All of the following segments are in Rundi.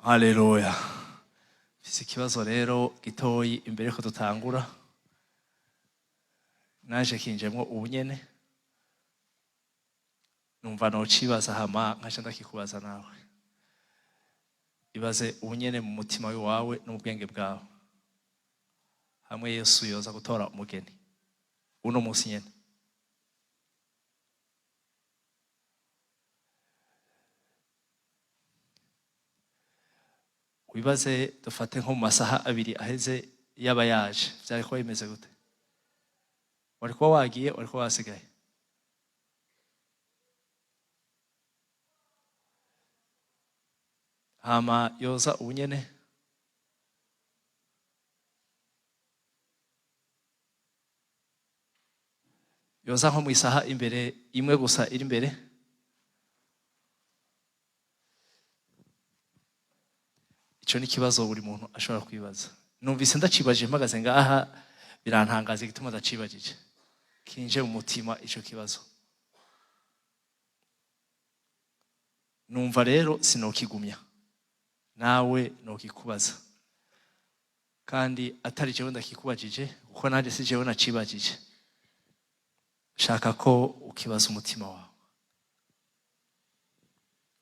Haleluya. Mfise ikibazo rero gitoyi imbere yuko dutangura, naje kinjemwo ubu nyene, numva nocibaza hama nkaca ndakikubaza nawe. Ibaze ubu nyene mu mutima wawe no mu bwenge bwawe, hamwe Yesu yoza gutora umugeni uno munsi nyene, wibaze dufate nko mu masaha 2 aheze yaba yaje, vyari kuba bimeze gute? Wari kuba wagiye, wari kuba wasigaye? Hama yoza ubu nyene, yoza nko mw'isaha imbere imwe gusa iri imbere, ico ni ikibazo buri muntu ashobora kwibaza. Numvise ndacibajije mpagaze ngaha, birantangaza igituma ndacibajije, kinje mu mutima ico kibazo. Numva rero sinokigumya, nawe nokikubaza, kandi atari jewe ndakikubajije, kuko nanje si jewe nacibajije. Shaka ko ukibaza umutima wawe,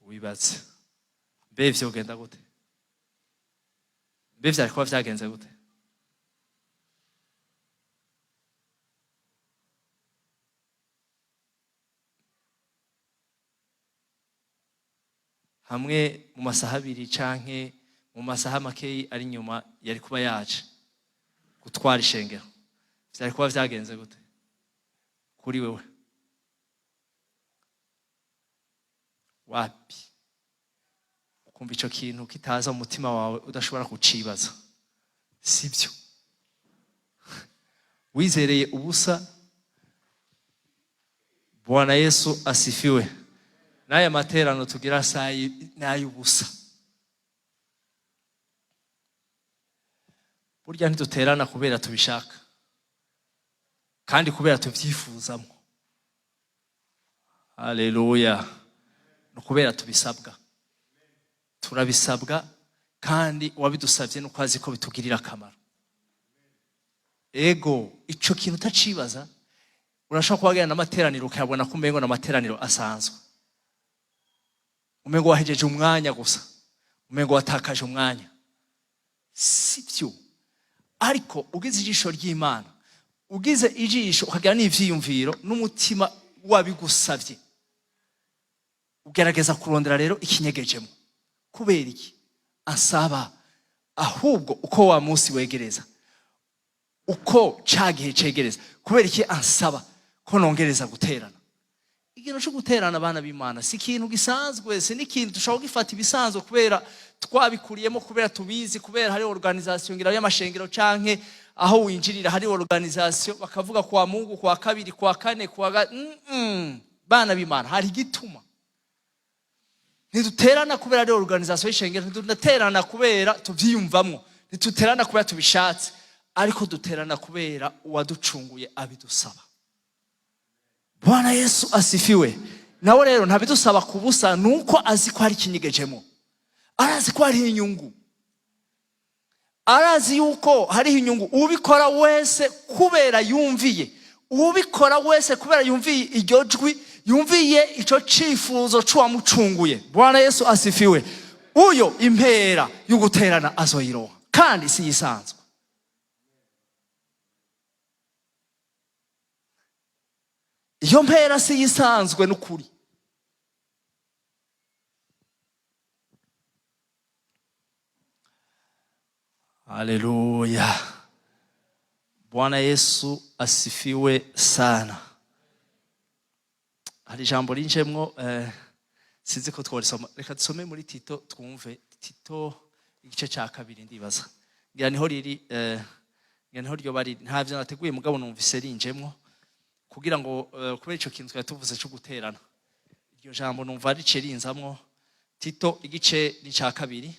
wibaze mbe vyogenda gute, mbe vyari kuba vyagenze gute? Hamwe mu masaha 2 canke mu masaha makeyi ari nyuma yari kuba yaje gutwara ishengero, vyari kuba vyagenze gute kuri wewe? Wapi? Ukumva ico kintu kitaza mu mutima wawe, udashobora kucibaza, sibyo? Wizereye ubusa. Bwana Yesu asifiwe. N'aya materano tugira sayi n'ay'ubusa. Burya ntiduterana kubera tubishaka, kandi kubera tuvyifuzamwo. Haleluya. No kubera tubisabwa, turabisabwa, kandi uwabidusavye nuko azi ko bitugirira akamaro. Ego ico kintu utacibaza, urashobora kuba wagenda n'amateraniro ukayabona ko umengo n'amateraniro asanzwe, umengo wahejeje umwanya gusa, umengo watakaje umwanya. Sivyo? Ariko ugize ijisho ry'Imana, ugize ijisho ukagira n'ivyiyumviro n'umutima wabigusavye, ugerageza kurondera rero ikinyegejemo. Kubera iki asaba? Ahubwo uko wa munsi wegereza, uko ca gihe cegereza, kubera iki ansaba ko nongereza guterana? Ikintu cyo guterana abana b'Imana si ikintu gisanzwe, si n'ikintu dushobora gufata ibisanzwe kubera twabikuriyemo, kubera tubizi, kubera hari organisation ngira y'amashengero canke aho winjirira hari organisation bakavuga kwa Mungu kwa kabiri kwa kane kwa bana b'Imana hari igituma ntiduterana kubera ari organisation y'ishengero, ntiduterana kubera tuvyiyumvamwo, ntituterana kubera tubishatse, ariko duterana kubera uwaducunguye abidusaba. Bwana Yesu asifiwe. Nawe rero ntabidusaba kubusa, nuko azi ko hari ikinyegejemo, arazi ko hari inyungu, arazi yuko hari inyungu. Ubikora wese kubera yumviye, ubikora wese kubera yumviye iryo jwi, yumviye ico cifuzo c'uwamucunguye. Bwana Yesu asifiwe. Uyo impera y'uguterana azoyironka, kandi si yisanzwe. Iyo mpera si yisanzwe n'ukuri. Haleluya. Bwana Yesu asifiwe sana. Hari ijambo rinjemwo, sinzi ko tworisoma, reka dusome muri Tito twumve. Tito igice ca 2 ndibaza, ngira niho riri, ngira niho ryo bari, ntavyo nateguye mugabo numvise rinjemwo kugira ngo kubera ico kintu twari tuvuze cyo guterana, iryo jambo numva rice rinzamwo. Tito igice ni ca 2,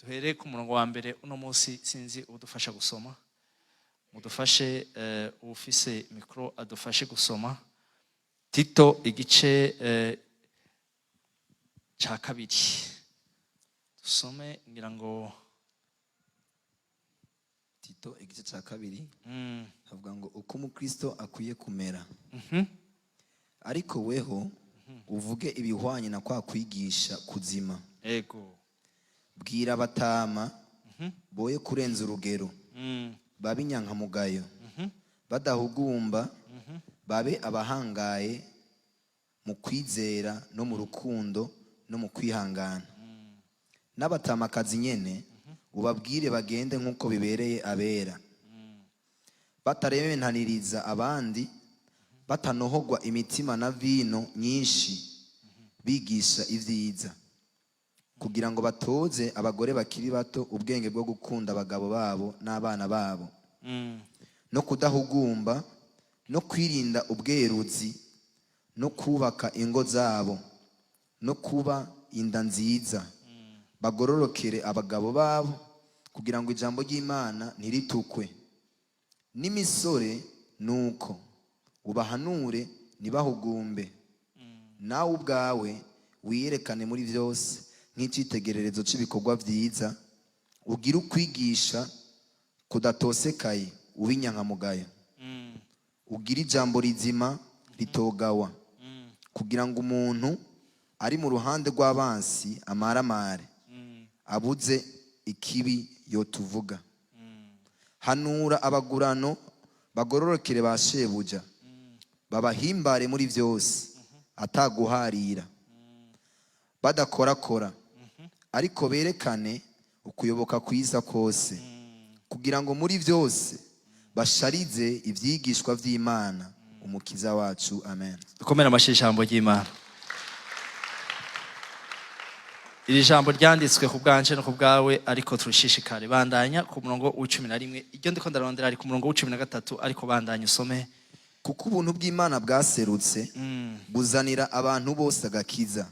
duhere ku murongo wa mbere. Uno munsi sinzi udufasha gusoma, mudufashe, ufise micro adufashe gusoma Tito igice ca 2. Usome, ngira ngo. Tito igice cya kabiri, havuga ngo uko umukristo akwiye kumera. Ariko weho uvuge ibihwanye na kwa kwigisha kuzima. Bwira abatama boye kurenza urugero, babe inyankamugayo, badahugumba, babe abahangaye mu kwizera no mu rukundo no mu kwihangana. N'abatamakazi nyene ubabwire bagende nk'uko bibereye abera, batarementaniriza abandi, batanohogwa imitima na vino nyinshi, bigisha ibyiza, kugira ngo batoze abagore bakiri bato ubwenge bwo gukunda abagabo babo n'abana babo, no kudahugumba, no kwirinda ubweruzi, no kubaka ingo zabo, no kuba inda nziza, bagororokere abagabo babo, kugira ngo ijambo ry'Imana ntiritukwe. N'imisore nuko ubahanure ntibahugumbe. Nawe ubwawe wiyerekane muri byose nk'icyitegererezo cy'ibikorwa byiza, ugire ukwigisha kudatosekaye, ube inyankamugayo, ugire ijambo rizima ritogawa, kugira ngo umuntu ari mu ruhande rw'abansi amaramare, abuze ikibi yotuvuga. Hanura abagurano bagororokere ba shebuja, babahimbare muri byose, ataguharira, badakorakora, ariko berekane ukuyoboka kwiza kose, kugira ngo muri byose basharize ibyigishwa by'Imana Umukiza wacu. Amen. Dukomere amashyi ijambo ry'Imana. Iri jambo ryanditswe ku bwanje no ku bwawe, ariko turishishikare. Bandanya ku murongo w'11. Iryo ndiko ndarondera ari ku murongo w'13, ariko bandanya usome. Kuko ubuntu bw'Imana bwaserutse, buzanira abantu bose agakiza.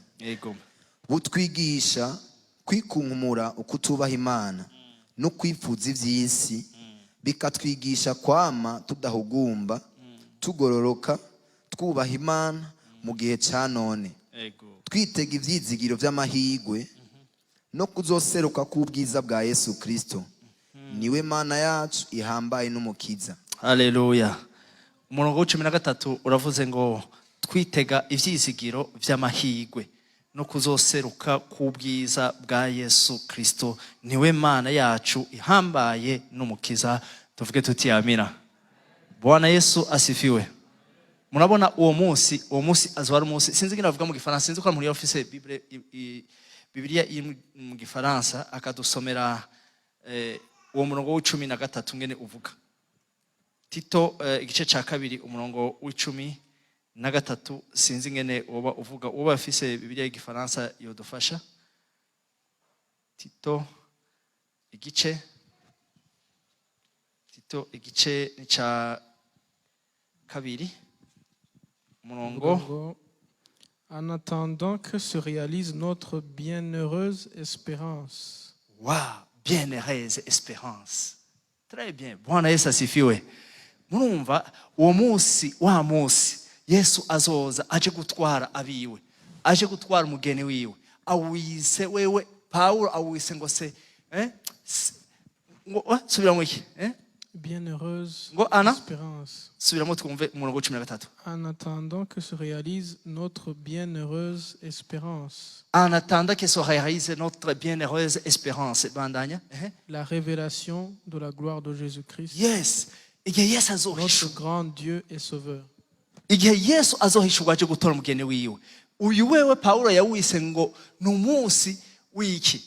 Butwigisha kwikunkumura ukutubaha Imana no kwifuza iby'isi, bikatwigisha kwama tudahugumba, tugororoka, twubaha Imana mu gihe cya none, twitega ibyizigiro by'amahirwe no kuzoseruka k'ubwiza bwa Yesu Kirisito. Niwe Mana yacu ihambaye n'Umukiza. Haleluya! Umurongo w'13 uravuze ngo twitega ivyizigiro vy'amahirwe no kuzoseruka k'ubwiza bwa Yesu Kristo, niwe Mana yacu ihambaye n'Umukiza. Tuvuge tuti amina. Bwana Yesu asifiwe! Murabona uwo munsi, uwo munsi azoba ari umunsi, sinzi ingene bavuga mu Gifaransa. Sinzi ko muri office Bible, Bibiliya iri mu Gifaransa, akadusomera uwo murongo w'13 ngene uvuga. Tito igice ca kabiri, umurongo w'13, sinzi ingene woba uvuga. Uwoba afise Bibiliya y'Igifaransa yodufasha. Tito igice ni ca kabiri, umurongo Ngo, en attendant que se réalise notre bienheureuse espérance. Wa bienheureuse espérance, très bien. Bwana Yesu asifiwe! Murumva uwo munsi, wa munsi Yesu azoza aje gutwara abiwe, aje gutwara umugeni wiwe, awise wewe Pawulo awise ngo se ngo subiramo iki? Bienheureuse Ngo Anna? espérance. Subiramo twumve umurongo w'13. En attendant que se réalise notre bienheureuse espérance. En attendant que se réalise notre bienheureuse espérance. Bandanya. La révélation de la gloire de Jésus-Christ, Yes, igihe Yesu azohishura notre grand Dieu et Sauveur. Igihe Yesu azohishurwa aje gutora umugeni wiwe. Uyu wewe Pawulo yawise ngo ni umunsi w'iki?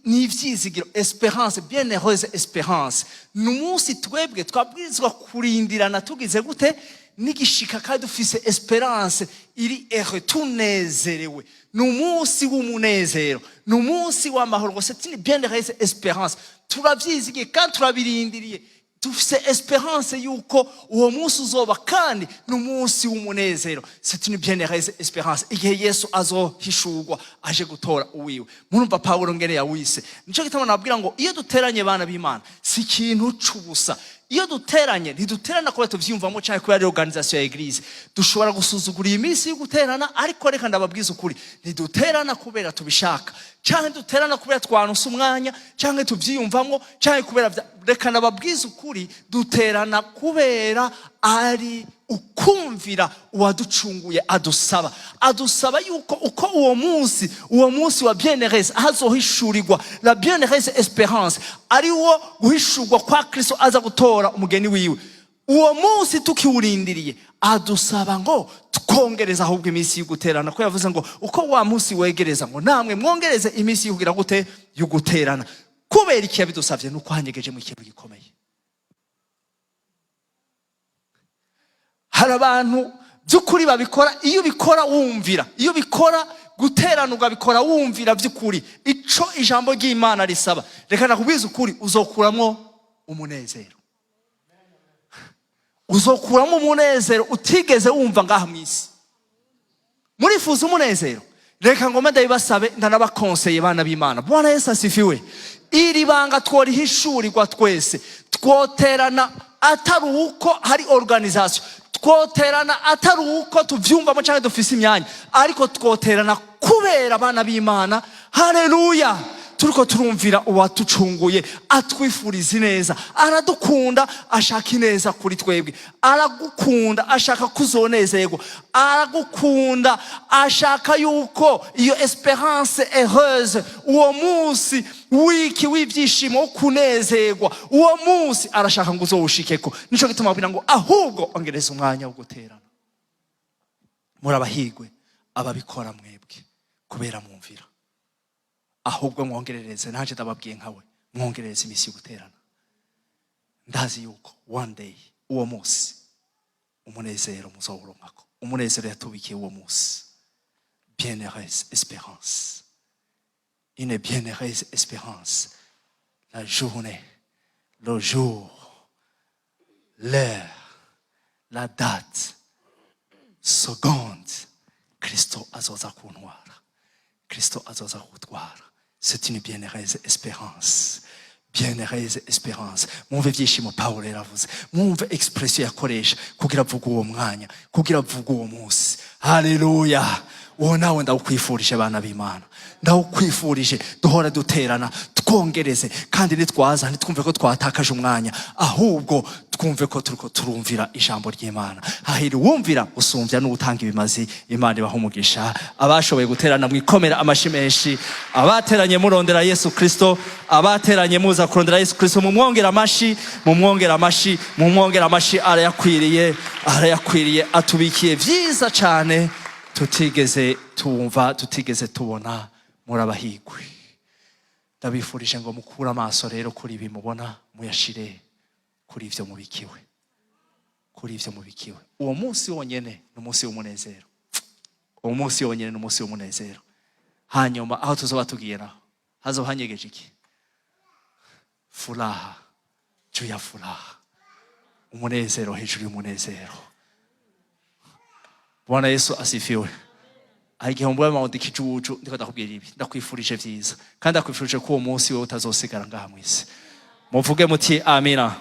Ni ivyizigiro, espérance, bienheureuse espérance. Ni umunsi twebwe twabwirizwa kurindirana tugize gute? N'igishika, kandi dufise espérance iri ere, tunezerewe. Ni umunsi w'umunezero, ni umunsi w'amahoro. Ngo c'est une bienheureuse espérance. Turavyizigiye kandi turabirindiriye, dufise espérance yuko uwo munsi uzoba, kandi ni umunsi w'umunezero. C'est une bienheureuse espérance, igihe Yesu azohishurwa aje gutora uwiwe. Murumva Pawulo ngene yawise. Nico gituma nabwira ngo iyo duteranye, bana b'Imana, si ikintu c'ubusa. Iyo duteranye, ntiduterana kubera tuvyiyumvamo cyangwa kubera ari organisation ya église. Dushobora gusuzugura iyi minsi yo guterana, ariko reka ndababwiza ukuri: ntiduterana kubera tubishaka, cyangwa duterana kubera twanuse umwanya, cyangwa tuvyiyumvamo, cyangwa kubera reka ndababwiza ukuri, duterana kubera ari ukumvira uwaducunguye. Adusaba yuko uko uwo munsi wa bienheureuse ahazohishurirwa, la bienheureuse espérance, ari wo guhishurwa kwa Kristo aza gutora umugeni wiwe, uwo munsi tukiwurindiriye, adusaba ngo twongereze ahubwo iminsi yo guterana, ko yavuze ngo uko wa munsi wegereza, ngo namwe mwongereze iminsi yo kugira gute? Yo guterana. Kubera iki yabidusabye? Nuko hanyegeje mu ikintu gikomeye. Hari abantu by'ukuri babikora. Iyo ubikora wumvira, iyo ubikora guterana ugabikora wumvira by'ukuri ico ijambo ry'Imana risaba, reka nakubwiza ukuri, uzokuramwo umunezero, uzokuramo umunezero utigeze wumva ngaha mu isi. Murifuza umunezero? Reka ngome ndabibasabe, ndanabakonseye, bana b'Imana. Bwana Yesu asifiwe. Iri banga tworihishurirwa twese, twoterana atari uko hari organisation, twoterana atari uko tuvyumvamo cyangwa dufise imyanya, ariko twoterana kubera abana b'Imana, haleluya, turiko turumvira uwatucunguye, atwifuriza ineza, aradukunda, ashaka ineza kuri twebwe, aragukunda, ashaka kuzonezerwa, aragukunda, ashaka yuko iyo espérance heureuse, uwo munsi wiki w'ibyishimo, wo kunezerwa, uwo munsi arashaka ngo uzowushikeko. Nico gituma abwira ngo ahubwo ongereza umwanya wo guterana. Murabahigwe ababikora mwebwe kubera mwumvira. Ahubwo mwongerereze, nanjye ndababwiye nkawe, mwongerereze iminsi yo guterana. Ndazi yuko one day uwo munsi umunezero muzowuronkako, umunezero yatubikiye uwo munsi. Bienheureuse espérance, une bienheureuse espérance, la journée, le jour, l'heure, la date, seconde Kristo azoza kuntwara, Kristo azoza kutwara. C'est une bienheureuse espérance, bienheureuse espérance. Mwumve ibyishimo Pawulo yaravuze, mwumve expression yakoresha kugira avuge uwo mwanya, kugira avuge uwo munsi. Haleluya! Uwo nawe ndawukwifurije, bana b'Imana, ndawukwifurije. Duhora duterana, twongereze, kandi nitwaza ntitwumve ko twatakaje umwanya, ahubwo twumve ko turiko turumvira ijambo ry'Imana. Hahira uwumvira usumbya n'utanga ibimazi. Imana ibaha umugisha. Abashoboye guterana, mwikomera amashi menshi. Abateranye murondera Yesu Kristo, abateranye muza kurondera Yesu Kristo, mumwongera amashi, mumwongera amashi, mumwongera amashi. Arayakwiriye, arayakwiriye. Atubikiye vyiza cane tutigeze tumva, tutigeze tubona. Murabahigwe. Ndabifurije ngo mukure amaso rero kuri ibi mubona, muyashire kuri ivyo mubikiwe, kuri ivyo mubikiwe. Uwo munsi wonyene ni umunsi w'umunezero, uwo munsi wonyene ni umunsi w'umunezero. Hanyuma aho tuzoba tugiye naho hazoba hanyegeje iki? Furaha juu ya furaha, umunezero hejuru y'umunezero. Bwana Yesu asifiwe. Hari igihe mbona mawundi ikijuju, ndiko ndakubwira ibi, ndakwifurije vyiza, kandi ndakwifurije ko uwo munsi wewe utazosigara ngaha mw'isi. Muvuge muti amina.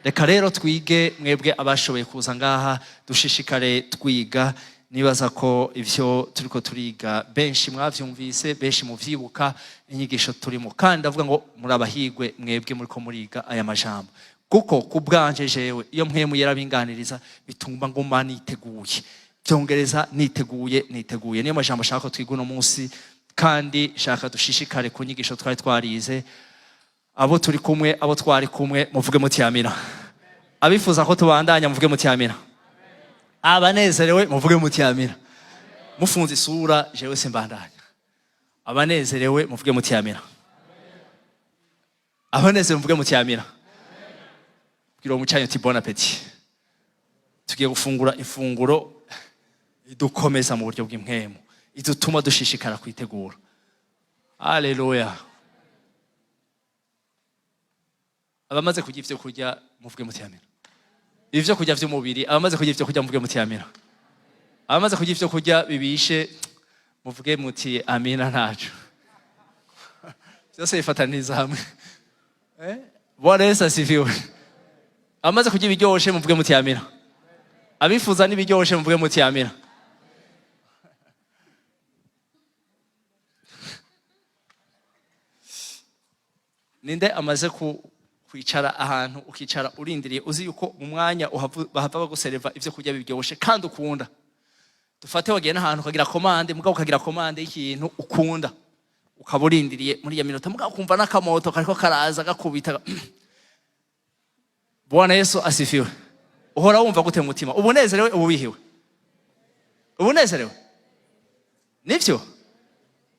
Reka rero twige, mwebwe abashoboye kuza ngaha, dushishikare twiga. Nibaza ko ivyo turiko turiga benshi mwavyumvise, benshi muvyibuka inyigisho turimo, kandi ndavuga ngo murabahigwe mwebwe muriko muriga aya majambo, kuko ku bwanje jewe iyo mpwemu yarabinganiriza bituma nguma niteguye, byongereza niteguye, niteguye. Niyo majambo ashaka ko twiga uno munsi, kandi shaka dushishikare ku nyigisho twari twarize. Abo turi kumwe, abo twari kumwe, muvuge muti amina. Abifuza ko tubandanya, muvuge muti amina. Abanezerewe, muvuge muti amina. Mufunze isura, jewe simbandanya. Abanezerewe, muvuge muti amina. Abanezerewe, muvuge muti amina. Bwira uwo mucanyi uti bon appétit. Tugiye gufungura ifunguro idukomeza mu buryo bw'impwemu, idutuma dushishikara kwitegura. Haleluya! Abamaze kurya ivyo kurya, muvuge muti amina. Ivyo kurya vy'umubiri, abamaze kurya ivyo kurya, muvuge muti amina. Abamaze kurya ivyo kurya bibishe, muvuge muti amina. Ntaco, byose bifataniriza hamwe. Bwana Yesu asifiwe. Abamaze kurya ibiryoshe muvuge muti amina. Abifuza n'ibiryoshe muvuge muti amina. Ninde amaze kwicara ahantu, ukicara urindiriye, uzi yuko mu mwanya bahava bagusereva ivyo kurya biryoshe kandi ukunda? Dufate wagiye n'ahantu ukagira commande, mugabo ukagira commande y'ikintu ukunda, ukaba urindiriye muri iyo minota, mugabo ukumva n'akamoto kariko karaza gakubita. Bwana Yesu asifiwe. Uhora wumva gute mu mutima? Ubunezerewe, ububihiwe? Ubunezerewe, nivyo?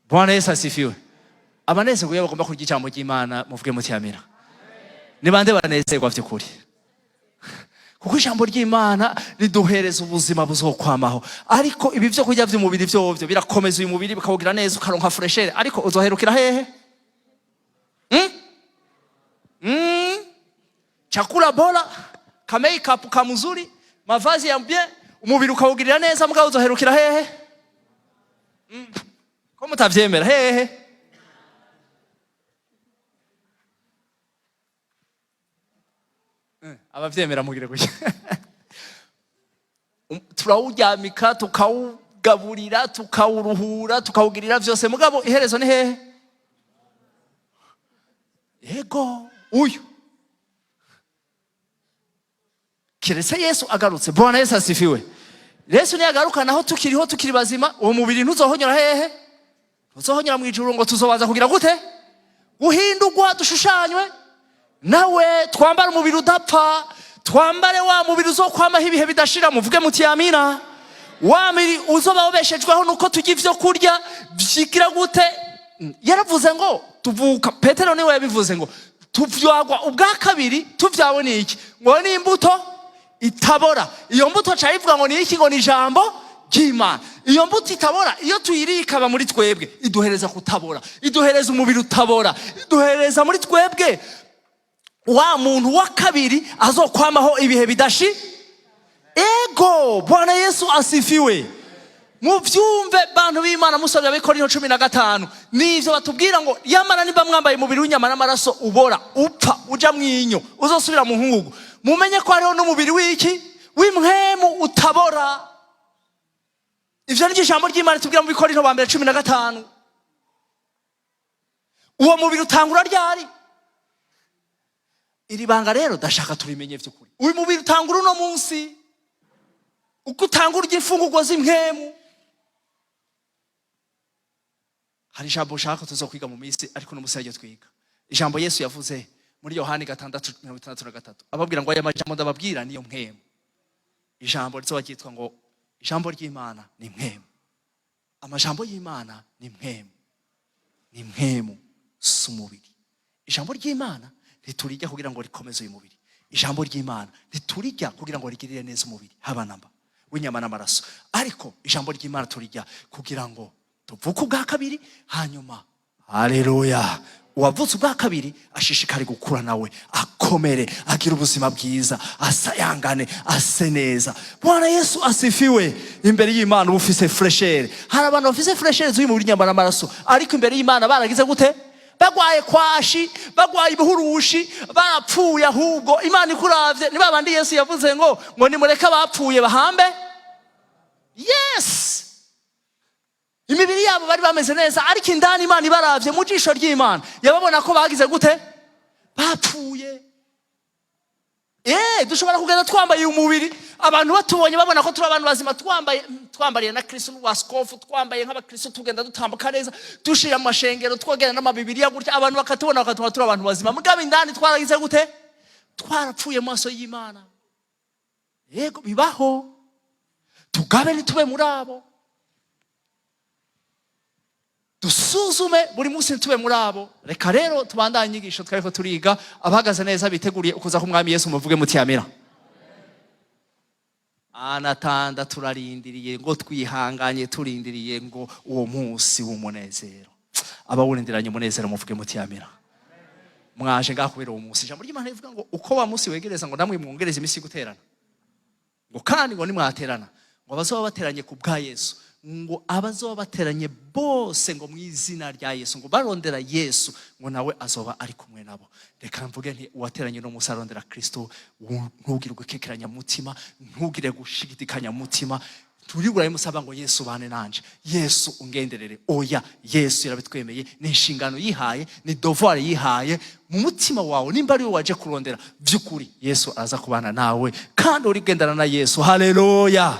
Bwana Yesu asifiwe. Abanezerwa iyo bagomba kurya ijambo ry'Imana muvuge muti amina. Ni bande banezerwa vy'ukuri? Kuko ijambo ry'Imana riduhereza ubuzima buzokwamaho. Ariko ibi vyo kurya vy'umubiri vyovyo birakomeza uyu mubiri, bikawugira neza, ukaronka fraîcheur, ariko uzoherukira hehe? Chakula bora, ka makeup ka mzuri, mavazi ya bien, umubiri ukawugirira neza, mugabo uzoherukira hehe? Ko mutavyemera, hehe? Abavyemera mugire gutya. Turawuryamika, tukawugaburira, tukawuruhura, tukawugirira vyose, mugabo iherezo ni hehe? Yego, uyu kiretse Yesu agarutse. Bwana Yesu asifiwe. Yesu niyagaruka naho tukiriho, tukiri bazima, uwo mubiri ntuzohonyora hehe? Ntuzohonyora mu ijuru. Ngo tuzobanza kugira gute? Guhindurwa, dushushanywe nawe, twambare umubiri udapfa, twambare wa mubiri uzokwamaho ibihe bidashira. Muvuge muti amina. Wa mubiri uzoba wabeshejweho nuko turya ivyo kurya vyigira gute? Yaravuze ngo tuvuka, Petero niwe yabivuze, ngo tuvyagwa ubwa kabiri. Tuvyawe ni iki? Ngo ni imbuto itabora. Iyo mbuto ca ivuga ngo ni iki? Ngo ni ijambo ry'Imana. Iyo mbuto itabora, iyo tuyiriye ikaba muri twebwe, iduhereza kutabora, iduhereza umubiri utabora, iduhereza muri twebwe wa muntu wa kabiri azokwamaho ibihe bidashi. Ego, Bwana Yesu asifiwe. Muvyumve, bantu b'Imana, musomye Abikorinto 15, nivyo batubwira ngo yamara nimba mwambaye umubiri w'inyama n'amaraso ubora, upfa, uja mwinyo, uzosubira mu nkungugu, mumenye ko hariho n'umubiri w'iki? W'impwemu utabora. Ivyo niryo ijambo ry'Imana tubwira mu Bikorinto ba mbere 15. Uwo mubiri utangura ryari? Iri banga rero ndashaka turimenye vy'ukuri. Uyu mubiri utangura uno munsi, uko utangura urya imfungurwa z'impwemu. Hari ijambo ushaka tuzokwiga mu minsi, ariko uno munsi ariryo twiga, ijambo Yesu yavuze muri Yohani 6:63, ababwira ngo aya majambo ndababwira niyo mpwemu. Ijambo rizoba ryitwa ngo ijambo ry'Imana ni mpwemu. Amajambo y'Imana ni mpwemu, ni mpwemu, si umubiri. Ijambo ry'Imana ntiturirya kugira ngo rikomeze uyu mubiri. Ijambo ry'Imana ntiturirya kugira ngo rigirire neza umubiri haba namba w'inyama n'amaraso. Ariko ijambo ry'Imana turirya kugira ngo tuvuke ubwa kabiri. Hanyuma, haleluya, uwavutse ubwa kabiri ashishikare gukura nawe, akomere, agira ubuzima bwiza, asayangane, ase neza. Bwana Yesu asifiwe. Imbere y'Imana uba ufise fraîcheur. Hari abantu bafise fraîcheur z'uyu mubiri w'inyama n'amaraso, ariko imbere y'Imana baragize gute? Bagwaye kwashi, bagwaye ibihurushi, barapfuye. Ahubwo Imana ikuravye, ni babandi Yesu yavuze ngo nimureke abapfuye bahambe. Yes, imibiri yabo bari bameze neza, ariko indani Imana ibaravye, mu jisho ry'Imana yababona ko bagize gute? Bapfuye. Dushobora kugenda twambaye umubiri, abantu batubonye babona ko turi abantu bazima, twambaye, twambariye na Kristo n'ubwaskofu, twambaye nk'abakristo, tugenda dutambuka neza, dushira mu mashengero, twogenda n'amabibiriya gutya, abantu bakatubona bakatubona turi abantu bazima, mugabo indani twaragize gute? Twarapfuye mu maso y'Imana. Yego, bibaho. Tugabe, ntitube muri abo. Dusuzume buri munsi, ntitube muri abo. Reka rero tubandanye inyigisho twariko turiga. Abahagaze neza, biteguriye ukuza k'Umwami Yesu, muvuge muti amina. Anatanda turarindiriye, ngo twihanganye turindiriye ngo uwo munsi w'umunezero. Abawurindiranye umunezero muvuge muti amina. Mwaje ngaha kubera uwo munsi. Ijambo ry'Imana rivuga ngo uko wa munsi wegereza, ngo namwe mwongereze iminsi yo guterana, ngo kandi ngo nimwaterana, ngo abazoba bateranye ku bwa Yesu. Ngo abazoba bateranye bose ngo mu izina rya Yesu, ngo barondera Yesu, ngo nawe azoba ari kumwe nabo. Reka mvuge nti uwateranye no munsi arondera Kristo, ntugire gukekeranya mutima, ntugire gushidikanya mutima. Turi burayimusaba ngo Yesu bane nanje, Yesu ungenderere. Oya, Yesu yarabitwemeye, ni inshingano yihaye, ni devoir yihaye mu mutima wawe. Nimba ari we waje kurondera by'ukuri, Yesu araza kubana nawe kandi uri kugendana na Yesu. Haleluya,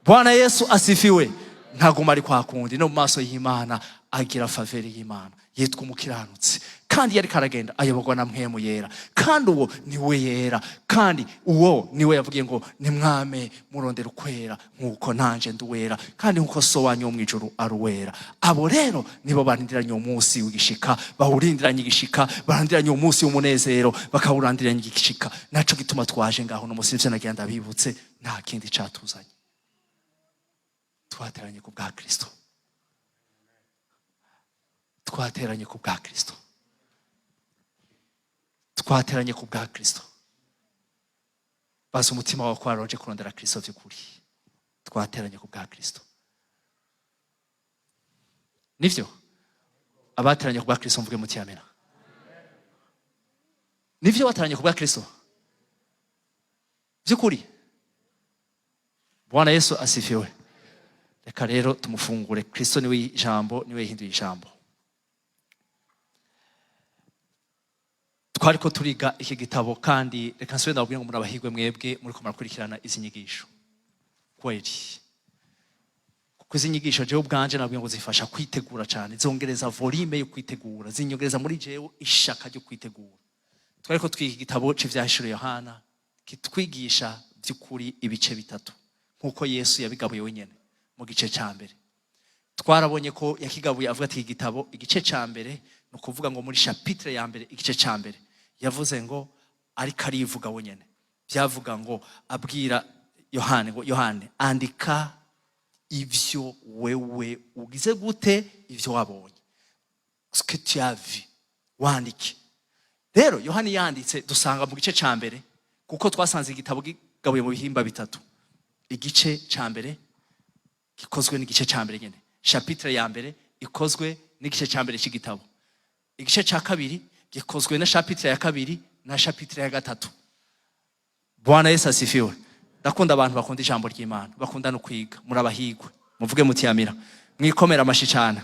Bwana Yesu asifiwe. Ntaguma ari kwa kundi, no mu maso y'Imana agira faveur y'Imana, yitwa umukiranutsi. Kandi iyo ariko aragenda ayoborwa na Mpwemu Yera, kandi uwo niwe yera, kandi uwo niwe yavugiye ngo nimwame murondera ukwera nk'uko nanje ndi uwera, kandi nk'uko So wanyu wo mu ijuru ari uwera. Abo rero nibo barindiranye uwo munsi w'igishika, bawurindiranye igishika, barindiranye uwo munsi w'umunezero, bakawurandiranye igishika. Naco gituma twaje ngaho no munsi. Nivyo nagira ndabibutse, nta kindi catuzanye. Twateranye ku bwa Kristo, twateranye ku bwa Kristo, twateranye ku bwa Kristo. Baza umutima wawe ko waroje kurondera Kristo by'ukuri. Twateranye ku bwa Kristo, nivyo? Abateranye ku bwa Kristo, mvuge muti amena. Nivyo, wateranye ku bwa Kristo by'ukuri? Bwana Yesu asifiwe. Reka rero tumufungure. Kristo niwe ijambo, niwe yihinduye ijambo. Twari ko turiga iki gitabo, kandi reka nsubire ndababwire ngo murabahirwe mwebwe muri ko murakurikirana izi nyigisho kweli, kuko izi nyigisho jewe ubwanje nabwiye ngo zifasha kwitegura cyane, zongereza volume yo kwitegura, zinyongereza muri jewe ishaka ryo kwitegura. Twari ko twiga igitabo c'Ivyahishuriwe Yohana, kitwigisha by'ukuri ibice bitatu nk'uko Yesu yabigabuye wenyine. Mu gice cya mbere twarabonye ko yakigabuye avuga ati iki gitabo, igice cya mbere, ni ukuvuga ngo muri chapitre ya mbere, igice cya mbere, yavuze ngo ariko arivuga wenyine. Byavuga ngo abwira Yohane ngo: "Yohane, andika ibyo wewe ugize gute, ibyo wabonye, ce que tu as vu, wandike." Rero Yohani yanditse, dusanga mu gice cya mbere, kuko twasanze igitabo kigabuye mu bihimba bitatu: igice cya mbere gikozwe n'igice cya mbere nyine, chapitre ya mbere ikozwe n'igice cya mbere cy'igitabo; igice cya kabiri gikozwe na chapitre ya kabiri na chapitre ya gatatu. Bwana Yesu asifiwe. Ndakunda abantu bakunda ijambo ry'Imana, bakunda no kwiga. Murabahigwe, muvuge mutiyamira, mwikomera amashi cyane.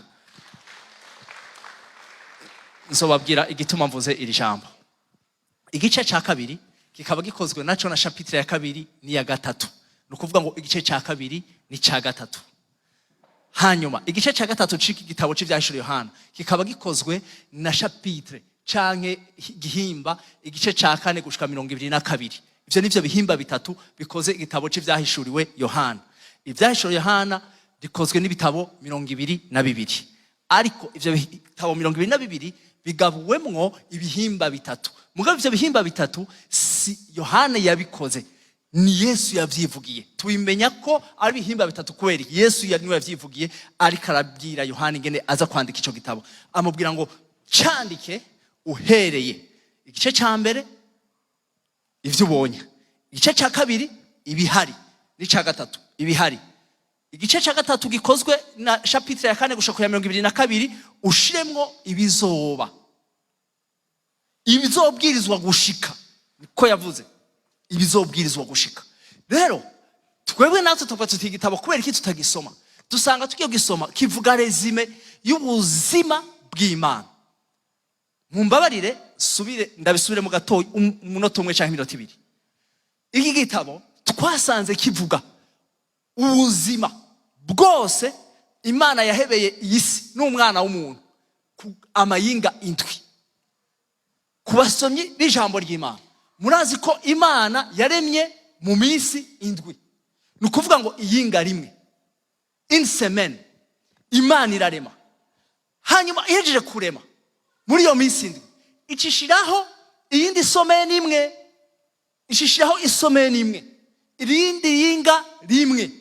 Nzobabwira igituma mvuze iri jambo. Igice cya kabiri kikaba gikozwe naco na chapitre ya kabiri n'iya gatatu, ni ukuvuga ngo igice cya kabiri n'icya gatatu. Hanyuma igice cya gatatu c'iki gitabo c'Ivyahishuriwe Yohana kikaba gikozwe na chapitre canke igihimba, igice cya kane gushika 22. Ivyo nivyo bihimba bitatu bikoze igitabo c'Ivyahishuriwe Yohana. Ivyahishuriwe Yohana rikozwe n'ibitabo 22, ariko ivyo bitabo 22 bigabuwemwo ibihimba bitatu. Mugabo ivyo bihimba bitatu si Yohana yabikoze, ni Yesu yavyivugiye. Tubimenya ko ari ibihimba bitatu kubera iki? Yesu yari niwe yavyivugiye, ariko arabwira Yohana ingene aza kwandika ico gitabo. Amubwira ngo candike uhereye igice ca mbere, ivyo ubonye; igice cya kabiri, ibihari; n'icya gatatu, ibihari. Igice cya gatatu gikozwe na chapitre ya kane gushika ku ya 22, ushiremwo ibizoba, ibizobwirizwa gushika. Niko yavuze, ibizobwirizwa gushika. Rero twebwe natwe tuvuga tuti igitabo kubera iki tutagisoma? Dusanga tugiye gisoma, kivuga résumé y'ubuzima bw'Imana. Mumbabarire subire ndabisubire mu gatoya, umunota umwe cyangwa iminota 2. Iki gitabo twasanze kivuga ubuzima bwose Imana yahebeye iyi si n'umwana w'umuntu ku amayinga 7. Ku basomyi b'ijambo ry'Imana, murazi ko Imana yaremye mu minsi 7, ni ukuvuga ngo iyinga rimwe, une semaine, Imana irarema. Hanyuma ihejeje kurema muri iyo minsi 7, icishiraho iyindi semaine imwe, icishiraho isemaine imwe, irindi yinga rimwe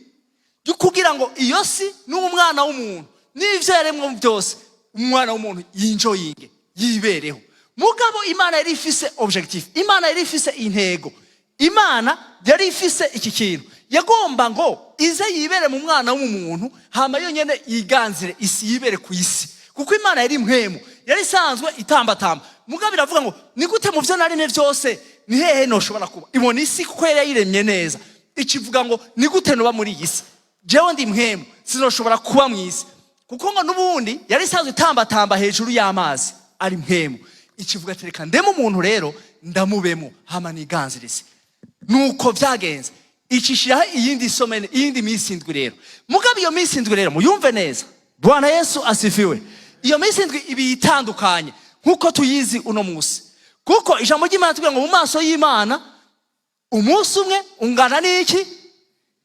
ryo kugira ngo iyo si n'umwana w'umuntu n'ivyo yaremwe byose, umwana w'umuntu yinjoyinge, yibereho. Mugabo Imana yari ifise objectif, Imana yari ifise intego, Imana yari ifise iki kintu yagomba ngo Ize yibere mu mwana w'umuntu, hama yonyene yiganzire isi, yibere ku isi, kuko Imana yari impwemu, yari isanzwe itambatamba. Mugabo iravuga ngo: "Ni gute mu byo naremye byose, ni hehe noshobora kuba?" Ibona isi, kuko yari yayiremye neza, ikivuga ngo: "Ni gute noba muri iyi si? Jewe ndi impwemu, sinoshobora kuba mu isi." Kuko ngo n'ubundi yari isanzwe itambatamba hejuru y'amazi, ari impwemu. Ikivuga ati: "Reka ndeme umuntu rero, ndamubemo, hama niganzirize." Nuko byagenze. Icishiraho iyindi semaine, iyindi minsi 7 rero. Mugabo iyo minsi 7 rero, muyumve neza, Bwana Yesu asifiwe, iyo minsi 7 ibi itandukanye nkuko tuyizi uno munsi, kuko ijambo ry'Imana tubwira ngo mu maso y'Imana umunsi umwe ungana n'iki?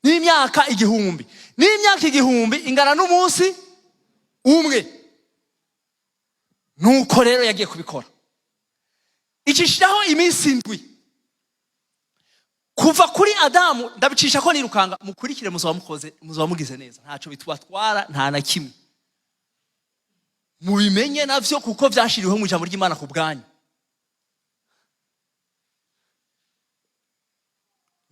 N'imyaka 1000, n'imyaka 1000 ingana n'umunsi umwe. Nuko rero yagiye kubikora, icishiraho iminsi 7 kuva kuri Adamu. Ndabicisha ko nirukanga, mukurikire, muzaba mukoze, muzaba mugize neza. Ntacyo bitubatwara, nta na kimwe. Mubimenye navyo, kuko vyashiriweho mu ijambo ry'Imana ku bwanyu.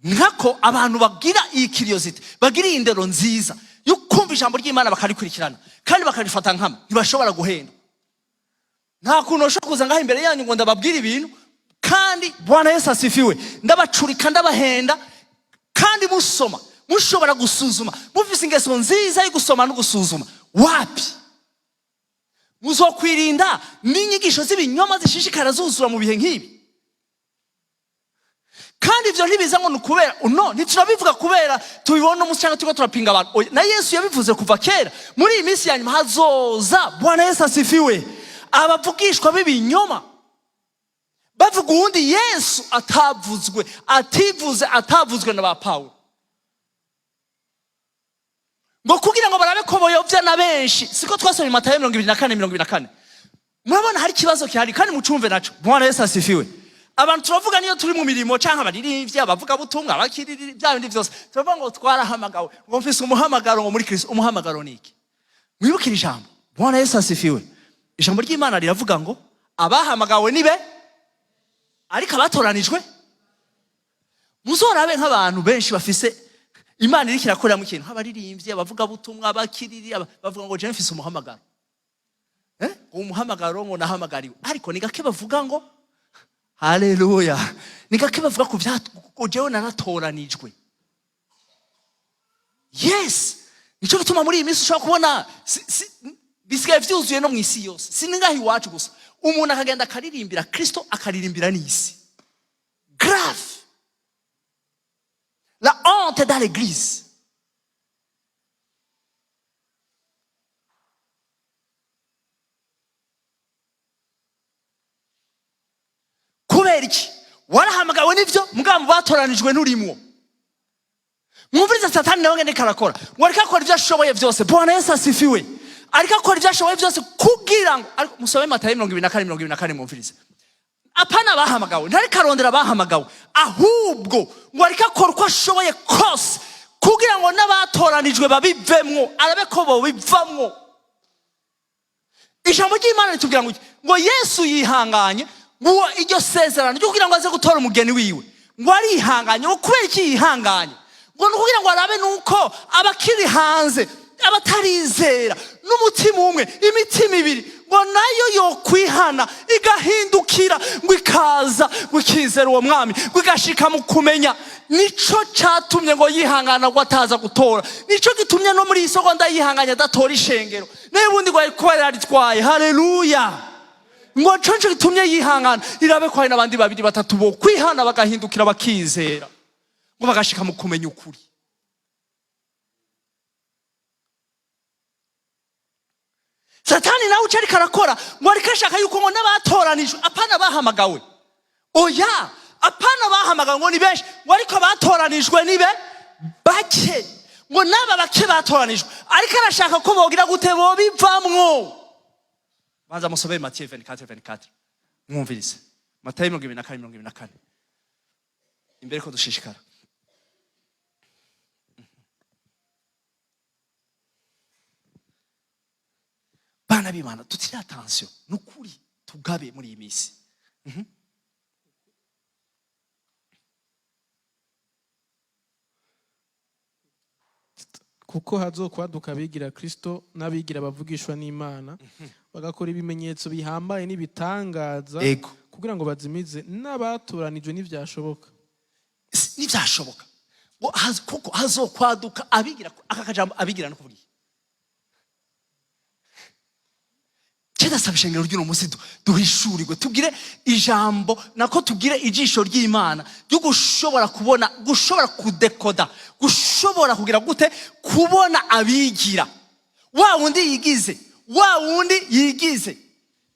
Nkako abantu bagira iyi curiosité, bagira iyi ndero nziza yo kumva ijambo ry'Imana, bakarikurikirana kandi bakarifata nkama, ntibashobora guhendwa. Nta kuntu bashobora kuza ngaho imbere yanyu ngo ndababwire ibintu, kandi Bwana Yesu asifiwe, ndabacurika, ndabahenda, kandi musoma, mushobora gusuzuma, mufise ingeso nziza yo gusoma no gusuzuma. Wapi, muzokwirinda n'inyigisho z'ibinyoma zishishikara zuzura mu bihe nk'ibi. Kandi ibyo ntibiza ngo ni ukubera no ntiturabivuga kubera tubibona umunsi cyangwa turiko turapinga abantu. Oya, na Yesu yabivuze kuva kera: muri iyi minsi ya nyuma hazoza, Bwana Yesu asifiwe, abavugishwa b'ibinyoma, bavuga uwundi Yesu atavuzwe, ativuze, atavuzwe na ba Pawulo, ngo kugira ngo barabe ko boyobya na benshi. Siko twasomye Matayo 24, 24? Murabona hari ikibazo gihari, kandi mucumve naco. Bwana Yesu asifiwe. Abantu turavuga niyo turi mu mirimo, canke abaririmbyi, abavugabutumwa, abakiriri, bya bindi byose, turavuga ngo twarahamagawe, ngo mfise umuhamagaro, ngo muri Kristo. Umuhamagaro ni iki? Mwibukire ijambo, Bwana Yesu asifiwe, ijambo ry'Imana riravuga ngo abahamagawe ni be, ariko abatoranijwe. Muzorabe nk'abantu benshi bafise Imana iriko irakoreramo ikintu, nk'abaririmbyi, abavugabutumwa, abakiriri, bavuga ngo: "Je mfise umuhamagaro, umuhamagaro ngo nahamagariwe." Ariko ni gake bavuga ngo haleluya, ni gake bavuga ku bya ngo jewe naratoranijwe. Yes, nicyo gituma muri iyi minsi ushobora kubona bisigaye vyuzuye no mu isi yose, si ngaho iwacu gusa. Umuntu akagenda akaririmbira Kristo, akaririmbira n'isi. Grave, la honte dans l'église. Kubera iki? Warahamagawe nivyo, mugabo mu batoranijwe nturimwo. Mwumvirize, Satani nawe ngene karakora, ngo ariko akora ibyo ashoboye byose, Bwana Yesu asifiwe, ariko akora ibyo ashoboye byose kugira ngo, ariko musome Matayo 24, 24, mwumvirize. Apana abahamagawe, ntariko arondera abahamagawe, ahubwo ngo ariko akora uko ashoboye kose kugira ngo n'abatoranijwe babivemwo, arabe ko bobivamwo. Ijambo ry'Imana ritubwira ngo iki? Ngo Yesu yihanganye ngo iryo sezerano ryo kugira ngo aze gutora umugeni wiwe, ngo arihanganye. Ngo kubera iki yihanganye? Ngo ni ukugira ngo arabe nuko abakiri hanze, abatarizera, n'umutima umwe, imitima ibiri, ngo nayo yokwihana, igahindukira, ngo ikaza, ngo ikizera uwo mwami, ngo igashika mu kumenya. Nico catumye ngo yihangana, ngo ataza gutora. Nico gitumye no muri iyi segonda yihanganye, adatora ishengero, nayo ubundi ngo yari kuba yaritwaye. Haleluya! Ngo nico gitumye yihangana, irabe ko hari n'abandi babiri, batatu bo kwihana, bagahindukira, bakizera, ngo bagashika mu kumenya ukuri. Satani nawe uco ariko arakora, ngo ariko ashaka yuko ngo n'abatoranijwe, apana bahamagawe, oya, apana bahamagawe, ngo ni benshi, ngo ariko abatoranijwe ni be bake, ngo n'aba bake batoranijwe ariko arashaka ko bogira gute? Bobivamwo. Banza musomere Matiyo 24, 24, mwumvirize Matayo 24, 24, imbere ko dushishikara. Bana b'Imana, tutire attention, ni ukuri, tugabe muri iyi minsi. Kuko hazokwaduka abigira Kristo n'abigira bavugishwa n'Imana, bagakora ibimenyetso bihambaye n'ibitangaza, kugira ngo bazimize n'abatoranijwe n'ivyashoboka. Ntibyashoboka ngo kuko hazokwaduka abigira. Aka kajambo abigira no kuvuga iki? Ndasaba ishengero ry'uno munsi duhishurirwe, tugire ijambo, nako tugire ijisho ry'Imana ryo gushobora kubona, gushobora kudekoda, gushobora kugira gute, kubona abigira. Wa wundi yigize, wa wundi yigize,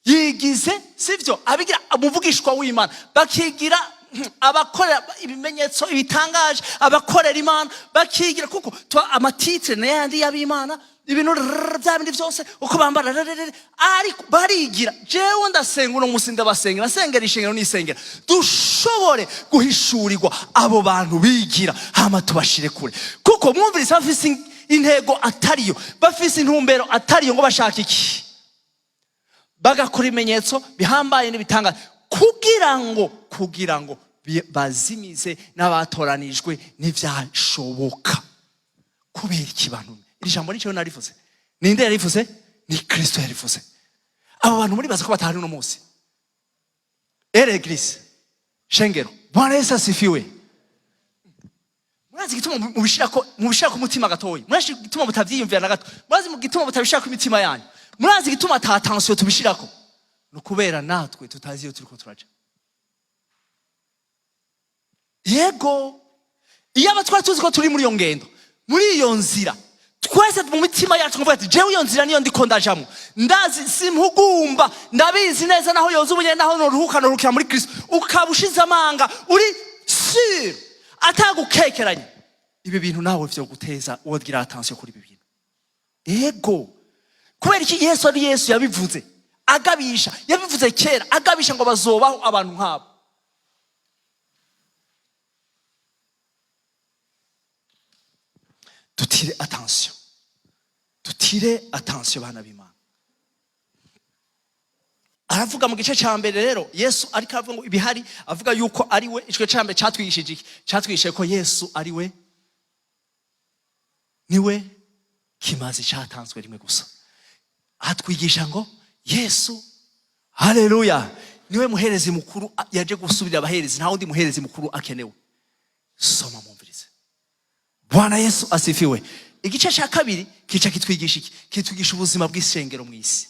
yigize sivyo, abigira umuvugishwa w'Imana, bakigira abakorera ibimenyetso ibitangaje, abakorera Imana bakigira, kuko tuba ama titres n'ayandi y'abimana, ibintu rrrr, bya bindi byose uko bambara rrrr, ariko barigira. Jewe ndasenga uno munsi, ndabasenga, nasengera ishengero, nisengera dushobore guhishurirwa abo bantu bigira, hama tubashire kure, kuko mwumvise bafise intego atariyo, bafise intumbero atariyo. Ngo bashaka iki? Bagakora ibimenyetso bihambaye n'ibitangaza kugira ngo bazimize n'abatoranijwe ntibyashoboka. Kubera iki bantu? Iri jambo nicyo narivuze. Ninde yarivuze? Ni Kristo yarivuze. Abo bantu muribaza ko batahari uno munsi? Ere église, shengero, Bwana Yesu asifiwe. Murazi igituma mubishirako umutima gatoyi? Murazi igituma mutavyiyumvira na gato? Murazi igituma mutabishirako imitima yanyu? Murazi igituma ata attention tubishirako? Ni ukubera natwe tutazi iyo turiko turaja. Yego, iyo aba twari tuzi ko turi muri iyo ngendo, muri iyo nzira, twese mu mitima yacu nkuvuga ati: "Jewe iyo nzira niyo ndiko ndajamwo, ndazi, simpugumba, ndabizi neza, naho yoza ubunyene, naho noruhuka, noruhukira muri Kristo." Ukaba ushize amanga, uri sûr, atagukekeranya, ibi bintu nawe vyo guteza wogira attention kuri ibi bintu. Ego, kubera iki? Yesu ari Yesu yabivuze agabisha, yabivuze kera agabisha ngo bazobaho abantu nk'abo. Dutire attention, dutire attention, bana b'Imana. Aravuga mu gice cya mbere rero, Yesu ariko aravuga ngo ibihari, avuga yuko ari we. Igice cya mbere cyatwigishije iki? Cyatwigishije ko Yesu ari we, niwe kimazi cyatanzwe rimwe gusa. Atwigisha ngo Yesu, haleluya, niwe muherezi mukuru yaje gusubirira abaherezi. Nta wundi muherezi mukuru akenewe. Soma mumvirize. Bwana Yesu asifiwe. Igice cya kabiri kica kitwigisha iki? Kitwigisha ubuzima bw'isengero mu isi.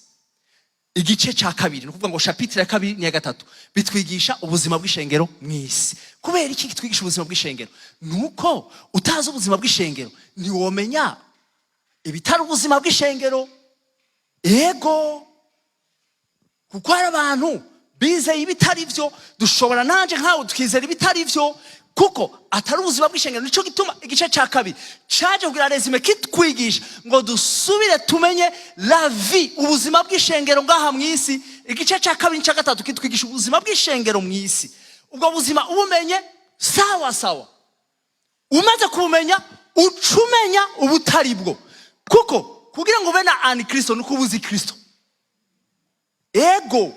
Igice cya kabiri, ni ukuvuga ngo chapitre ya kabiri n'iya gatatu, bitwigisha ubuzima bw'ishengero mu isi. Kubera iki kitwigisha ubuzima bw'ishengero? Ni uko utazi ubuzima bw'ishengero ntiwomenya ibitari ubuzima bw'ishengero. Ego, kuko hari abantu bizeye ibitari byo. Dushobora nanje nkawe twizera ibitari byo kuko atari ubuzima bw'ishengero. Nicyo gituma igice cya kabiri cyaje kugira résumé, kitwigisha ngo dusubire tumenye la vie, ubuzima bw'ishengero ngaha mu isi. Igice cya kabiri n'icya gatatu kitwigisha ubuzima bw'ishengero mu isi. Ubwo buzima ubumenye sawa sawa, umaze kubumenya uca umenya ubutari bwo, kuko kugira ngo ube na antikristo ni uko uba uzi Kristo. Ego,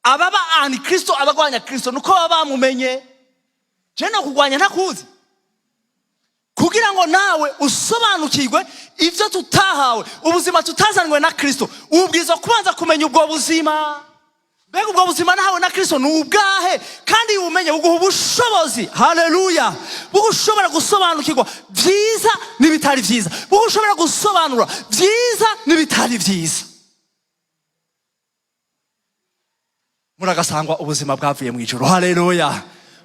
ababa antikristo, abagwanya Kristo, nuko baba bamumenye. Je no kugwanya ntakuzi, kugira ngo nawe usobanukirwe ibyo tutahawe, ubuzima tutazanwe na Kristo. Ubwiza kubanza kumenya ubwo buzima. Mbega ubwo buzima nahawe na Kristo ni ubwahe? Kandi iyo ubumenye buguha ubushobozi, haleluya, bwo ushobora gusobanukirwa byiza n'ibitari byiza, bwo ushobora gusobanura byiza n'ibitari byiza. Muragasangwa ubuzima bwavuye mu ijuru, haleluya.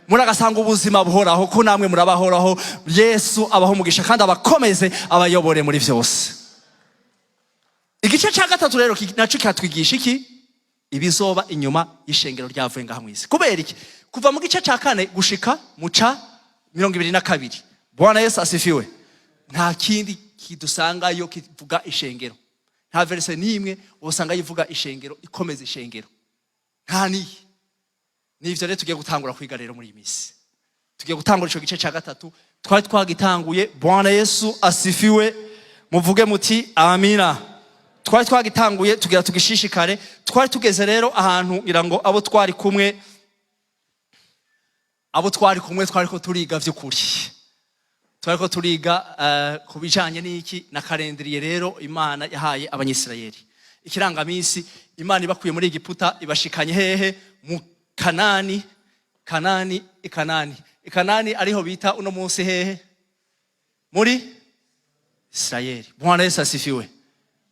Muragasanga ubuzima buhoraho, ko namwe murabahoraho. Yesu abaho umugisha kandi abakomeze, abayobore muri byose. Igice cya gatatu rero nacyo kiratwigisha iki? Ibizoba inyuma y'ishengero ryavuye ngaha mu isi. Kubera iki? Kuva mu gice cya kane gushika mu ca 22, Bwana Yesu asifiwe, nta kindi kidusangayo kivuga ishengero. Nta verset n'imwe usanga yivuga ishengero, ikomeza ishengero, nta niyi. Nivyo rero tugiye gutangura kwiga rero muri iyi minsi. Tugiye gutangura ico gice cya gatatu, twari twagitanguye. Bwana Yesu asifiwe. Muvuge muti amina. Twari twagitanguye, tugira tugishishikare. Twari tugeze rero ahantu, ngira ngo abo twari kumwe, twari ko turiga vy'ukuri. Twariko turiga ku bijanye n'iki na calendrier rero Imana yahaye Abanyisirayeli, ikirangaminsi Imana ibakuye muri Egiputa ibashikanye hehe? Mu Kanani. Kanani, Ikanani, Ikanani ariho bita uno munsi hehe? Muri Isirayeli. Bwana Yesu asifiwe!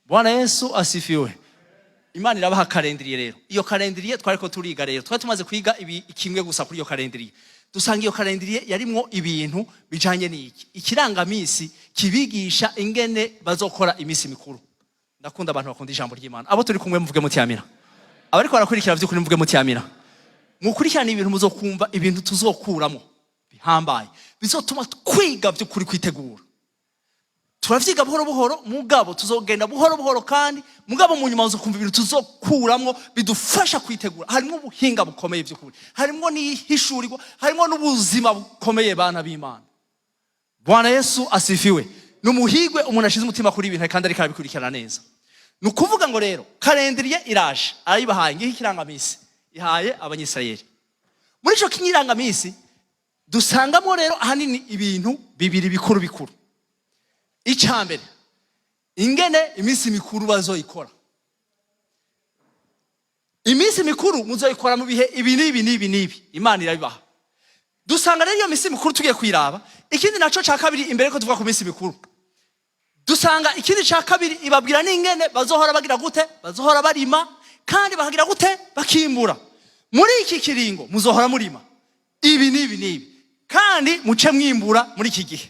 Bwana Yesu asifiwe! Imana irabaha calendrier rero. Iyo calendrier twariko turiga rero, twari tumaze kwiga ibi kimwe gusa kuri iyo calendrier. Dusanga iyo calendrier yarimwo ibintu bijanye n'iki, ikirangamisi kibigisha ingene bazokora iminsi mikuru. Ndakunda abantu bakunda ijambo ry'Imana. Abo turi kumwe muvuge muti amina. Abariko barakurikira vy'ukuri muvuge muti amina. Mukurikirana ibintu, muzokumva ibintu tuzokuramo bihambaye bizotuma twiga by'ukuri kwitegura. Turavyiga buhoro buhoro, mugabo tuzogenda buhoro buhoro, kandi mugabo mu nyuma uzokumva ibintu tuzokuramwo bidufasha kwitegura. Harimwo ubuhinga bukomeye by'ukuri, harimwo n'ihishurirwa, harimwo n'ubuzima bukomeye, bana b'Imana. Bwana Yesu asifiwe! Ni umuhigwe umuntu ashize umutima kuri ibintu kandi ariko arabikurikirana neza. Ni ukuvuga ngo rero calendrier iraje, arayibahaye. Ngiho ikirangamisi ihaye Abanyisirayeli. Muri ico kirangamisi dusangamo rero ahanini ibintu bibiri bikuru bikuru. Icya mbere, ingene iminsi mikuru bazoyikora. Iminsi mikuru muzoyikora mu bihe ibi n'ibi n'ibi n'ibi, Imana irabibaha. Dusanga rero iyo minsi mikuru tugiye kuyiraba. Ikindi naco ca kabiri, imbere ko tuvuga ku minsi mikuru, dusanga ikindi ca kabiri ibabwira n'ingene bazohora bagira gute, bazohora barima kandi bakagira gute, bakimbura. Muri iki kiringo muzohora murima ibi n'ibi n'ibi, kandi muce mwimbura muri iki gihe.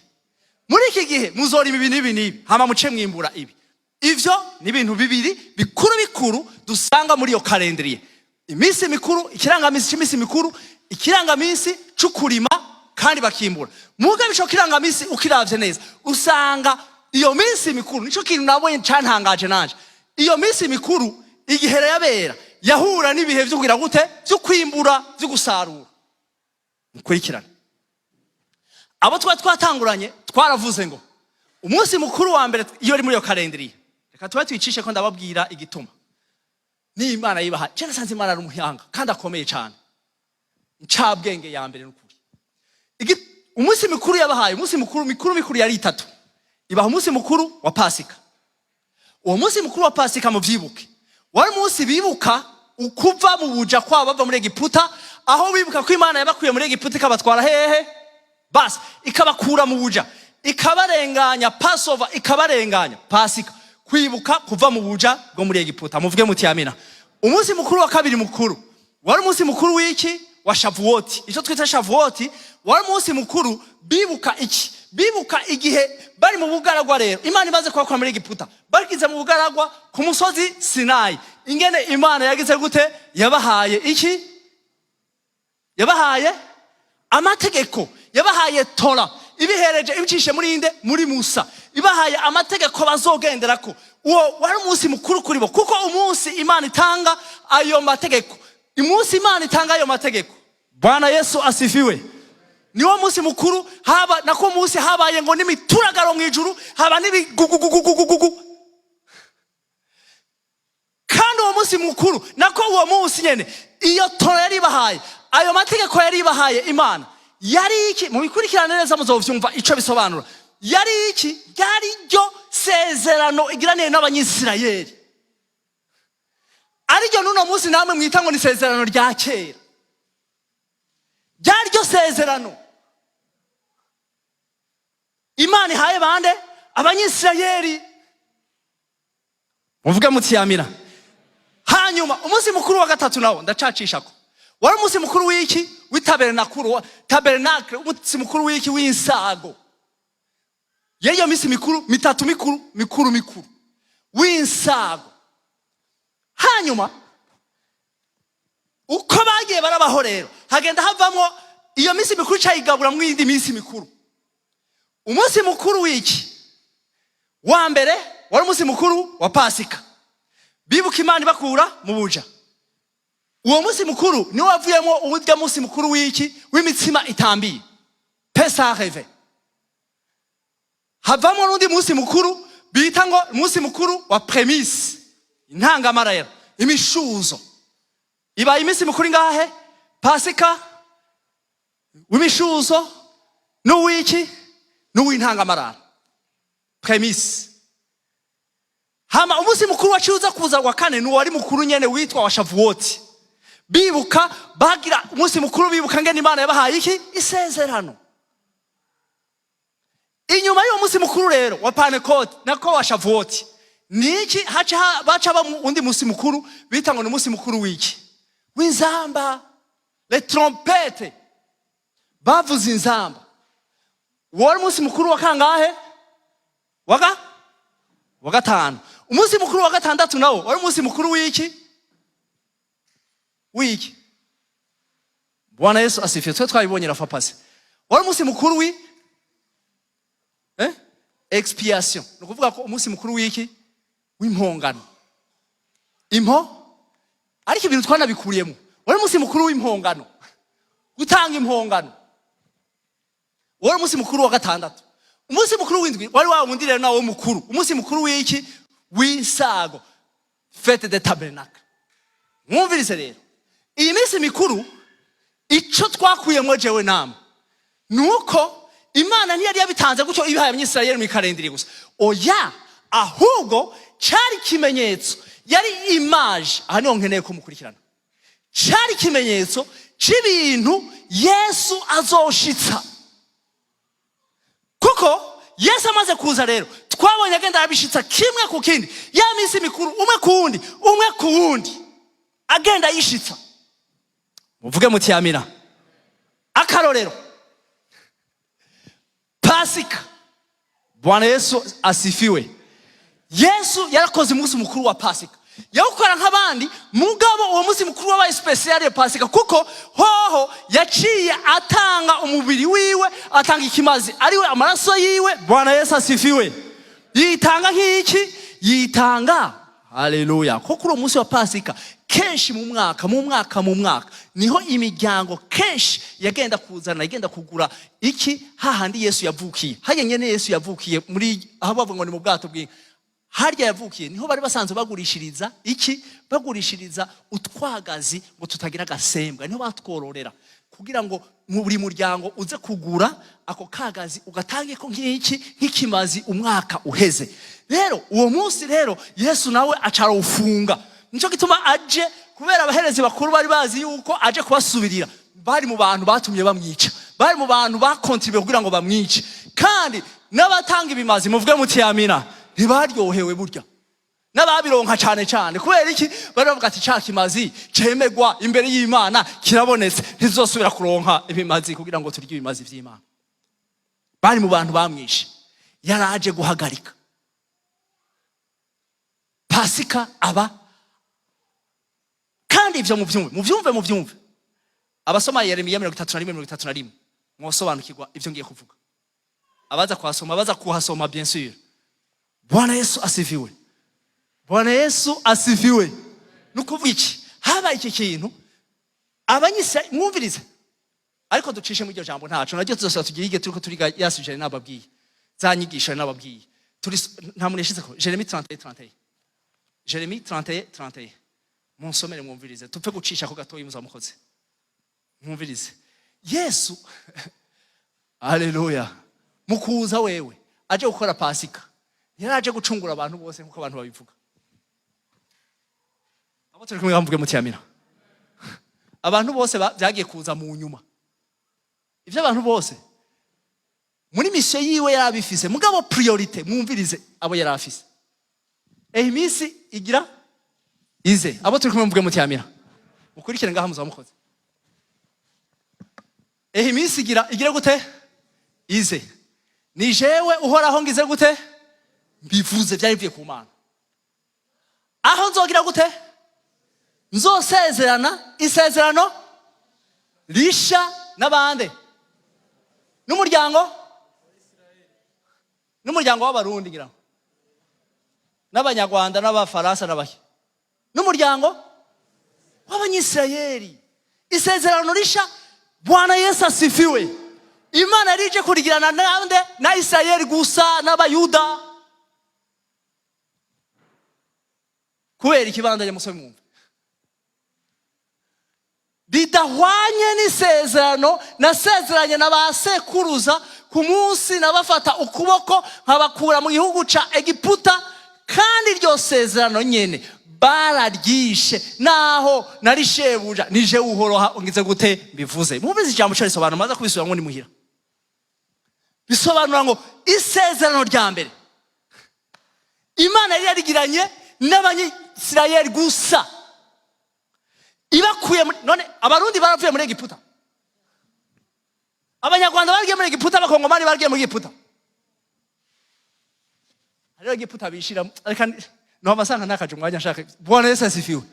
Muri iki gihe muzorima ibi n'ibi n'ibi, hama muce mwimbura ibi. Ivyo ni ibintu bibiri bikuru bikuru dusanga muri iyo calendrier: iminsi mikuru, ikirangamisi cy'iminsi mikuru, ikirangamisi c'ukurima kandi bakimbura. Mugabe ico kirangamisi ukiravye neza, usanga iyo minsi mikuru, nico kintu nabonye cantangaje nanje, iyo minsi mikuru igihe yabera yahura n'ibihe vyo kugira gute, vyo kwimbura, vyo gusarura. Mukurikirane, abo twari twatanguranye twaravuze ngo umunsi mukuru wa mbere iyo uri muri iyo calendrier, reka tube twicishe ko ndababwira igituma ni Imana yibaha. Je nasanze Imana ari umuhanga kandi akomeye cyane, ncabwenge ya mbere n'ukuri. Umunsi mukuru yabahaye, umunsi mukuru mikuru mikuru yari itatu. Ibaha umunsi mukuru wa Pasika. Uwo munsi mukuru wa Pasika, muvyibuke, wari umunsi bibuka ukuva mu buja kwabo bava muri Egiputa, aho bibuka ko Imana yabakuye muri Egiputa ikabatwara hehe? Basi ikabakura mu buja, ikabarenganya Passover, ikabarenganya Pasika, kwibuka kuva mu buja bwo muri Egiputa. Muvuge muti amina. Umunsi mukuru wa kabiri mukuru wari umunsi mukuru w'iki? Wa Shavuwoti, icyo twita Shavuwoti. Wari umunsi mukuru bibuka iki? Bibuka igihe bari mu bugaragwa rero, Imana imaze kubakura muri Egiputa, bagize mu bugaragwa ku musozi Sinayi, ingene Imana yagize gute, yabahaye iki? Yabahaye amategeko, yabahaye Tora, ibihereje ibicishe muri inde? Muri Musa. Ibahaye amategeko bazogenderako. Uwo wari umunsi mukuru kuri bo, kuko umunsi Imana itanga ayo mategeko, umunsi Imana itanga ayo mategeko, Bwana Yesu asifiwe, niwo munsi mukuru. Haba nako munsi habaye ngo n'imituragaro mu ijuru, haba n'ibigugugugugugugu. Kandi uwo munsi mukuru, nako uwo munsi nyene, iyo Tora yari ibahaye, ayo mategeko yari ibahaye Imana, yari iki? Mubikurikirane neza, muzovyumva ico bisobanura. Yari iki? Ryari ryo sezerano igiraniye n'Abanyisirayeli, ariryo n'uno munsi namwe mwita ngo ni isezerano rya kera. Ryari ryo sezerano Imana ihaye bande? Abanyisirayeli. Muvuge muti amina. Hanyuma umunsi mukuru wa gatatu nawo ndacacishako, wari umunsi mukuru w'iki? W'itabernakulo, tabernacle. Umunsi mukuru w'iki? W'insago. Y'iyo minsi mikuru mitatu mikuru mikuru mikuru, w'insago. Hanyuma uko bagiye barabaho rero, hagenda havamwo iyo minsi mikuru icayigaburamwo iyindi minsi mikuru. Umunsi mukuru w'iki wa mbere wari umunsi mukuru wa Pasika, bibuka Imana ibakura mu buja. Uwo munsi mukuru niwo wavuyemo urya munsi mukuru w'iki? W'imitsima itambiye, Pesach. Havamo n'undi munsi mukuru bita ngo umunsi mukuru wa prémices, intangamarayero, imishuzo. Ibaye iminsi mikuru ingahe? Pasika, w'imishuzo, n'uw'iki? N'uw'insago. N'uw'intangamarara, prémices. Hama umunsi mukuru waciye uza kuza wa kane ni uwari mukuru nyene witwa wa Shavuoti. Bibuka, bagira umunsi mukuru bibuka ngene Imana yabahaye iki? Isezerano. Inyuma y'uwo munsi mukuru rero wa Pentecote, nako wa Shavuoti, niki haca baca ba undi munsi mukuru bita ngo ni umunsi mukuru w'iki? W'inzamba, les trompettes. Bavuze inzamba. Wari umunsi mukuru wa kangahe? Wa gatanu. Umunsi mukuru wa gatandatu nawo wari umunsi mukuru w'iki? W'iki? Bwana Yesu asifiwe. Twe twabibonye la fois passée. Wari umunsi mukuru wi expiation, ni ukuvuga ko umunsi mukuru w'iki? W'impongano. Impo, ariko ibintu twanabikuriyemo. Wari umunsi mukuru w'impongano, gutanga impongano. Wari umunsi mukuru wa gatandatu. Umunsi mukuru w'indwi wari wa wundi rero nawo mukuru, umunsi mukuru w'iki? W'isago, fête de tabernacle. Mwumvirize rero iyi minsi mikuru, ico twakuyemo jewe namwe nuko Imana ntiyari yabitanze gutyo ibihaye Abanyisirayeli mu ikarendiri gusa. Oya, ahubwo cyari ikimenyetso, yari image. Aha niho nkeneye ko mukurikirana. Cyari ikimenyetso cy'ibintu Yesu azoshitsa, kuko Yesu amaze kuza rero twabonye agenda arabishitsa kimwe ku kindi, ya minsi mikuru, umwe ku wundi, umwe ku wundi, agenda yishitsa. Muvuge muti amina. Akarorero, Pasika. Bwana Yesu asifiwe. Yesu yarakoze umunsi mukuru wa Pasika, yawukora nk'abandi, mugabo uwo munsi mukuru wabaye spécial ya Pasika, kuko hoho yaciye atanga umubiri wiwe, atanga ikimazi ariwe amaraso yiwe. Bwana Yesu asifiwe. Yitanga nk'iki? Yitanga, haleluya. Ko kuri uwo munsi wa Pasika, kenshi mu mwaka, mu mwaka niho imiryango kenshi yagenda kuzana, yagenda kugura iki? Hahandi Yesu yavukiye, hajya nyene Yesu yavukiye, muri aho bavuga ngo ni mu bwato bw'inka, harya yavukiye, niho bari basanzwe bagurishiriza iki? Bagurishiriza utwagazi ngo tutagira agasembwa. Niho batwororera kugira ngo mu buri muryango uze kugura ako kagazi, ugatange ko nk'iki? Nk'ikimazi umwaka uheze. Rero uwo munsi rero Yesu nawe acarawufunga. Nicyo gituma aje, kubera abaherezi bakuru bari bazi yuko aje kubasubirira. Bari mu bantu batumye bamwica, bari mu bantu bakontribuye kugira ngo bamwice. Kandi n'abatanga ibimazi, muvuge muti amina, ntibaryohewe burya n'ababironka cyane cyane. Kubera iki? Bari bavuga ati: "Ca kimazi cemegwa imbere y'Imana kirabonetse, ntizosubira kuronka ibimazi kugira ngo turye ibimazi vy'Imana." Bari mu bantu bamwishe. Yaraje guhagarika Pasika aba. Kandi ivyo muvyumve, muvyumve, muvyumve. Abasoma Yeremiya 31, 31, mwosobanukirwa ivyo ngiye kuvuga. Abaza kuhasoma, abaza kuhasoma, bien sûr. Bwana Yesu asifiwe. Bwana Yesu asifiwe. Ni ukuvuga iki? Habaye iki kintu abanyisa, mwumvirize, ariko ducishe mu iryo jambo, ntaco naryo tuzosaba tugirige, turiko turiga ya sujet nababwiye, za nyigisho nababwiye. Turi nta muntu yashize ko Jeremy 31 31, Jeremy 31 31. Munsomere, mwumvirize, tupfe gucisha ko gatoyi muzamukoze. Mwumvirize, Yesu, haleluya, mukuza wewe aje gukora Pasika, yari aje gucungura abantu bose nkuko abantu babivuga. Abo turi kumwe bamuvuge muti amina. Abantu bose byagiye kuza mu nyuma. Ibyo abantu bose muri mission yiwe yari abifise, mugabo priorité, mwumvirize, abo yari afise, iminsi igira ize. Abo turi kumwe muvuge muti amina. Mukurikire ngaha muzaba mukoze. Iminsi igira igira gute? Ize. Ni jewe Uhoraho ngize gute? Mbivuze. Byari bivuye ku Mana. Aho nzogira gute? Nzosezerana isezerano risha n'abande? N'umuryango w'Abarundi, ngira ngo n'Abanyarwanda n'Abafaransa n'abahe, n'umuryango w'Abanyisirayeli, isezerano risha. Bwana Yesu asifiwe. Imana yari ije kurigirana nande? Na Isirayeli gusa n'Abayuda. Kubera ikibandanya musome, mwumve. Ridahwanye n'isezerano nasezeranye na ba sekuruza ku munsi nabafata ukuboko nkabakura mu gihugu ca Egiputa. Kandi iryo sezerano nyene bararyishe, naho nari shebuja. Nije Uhoraho ngize gute? Mbivuze. Mwumvise ijambo cyo risobanura, maze kubisubiramo ni muhira. Bisobanura ngo isezerano rya mbere Imana yari yarigiranye n'Abanyisirayeli gusa, ibakuye none Abarundi baravuye muri Egiputa, Abanyarwanda bagiye muri Egiputa, Abakongomani bagiye muri Egiputa. Hariho Egiputa bishira, reka no basanga nakaje umwanya nshaka. Bwana Yesu asifiwe,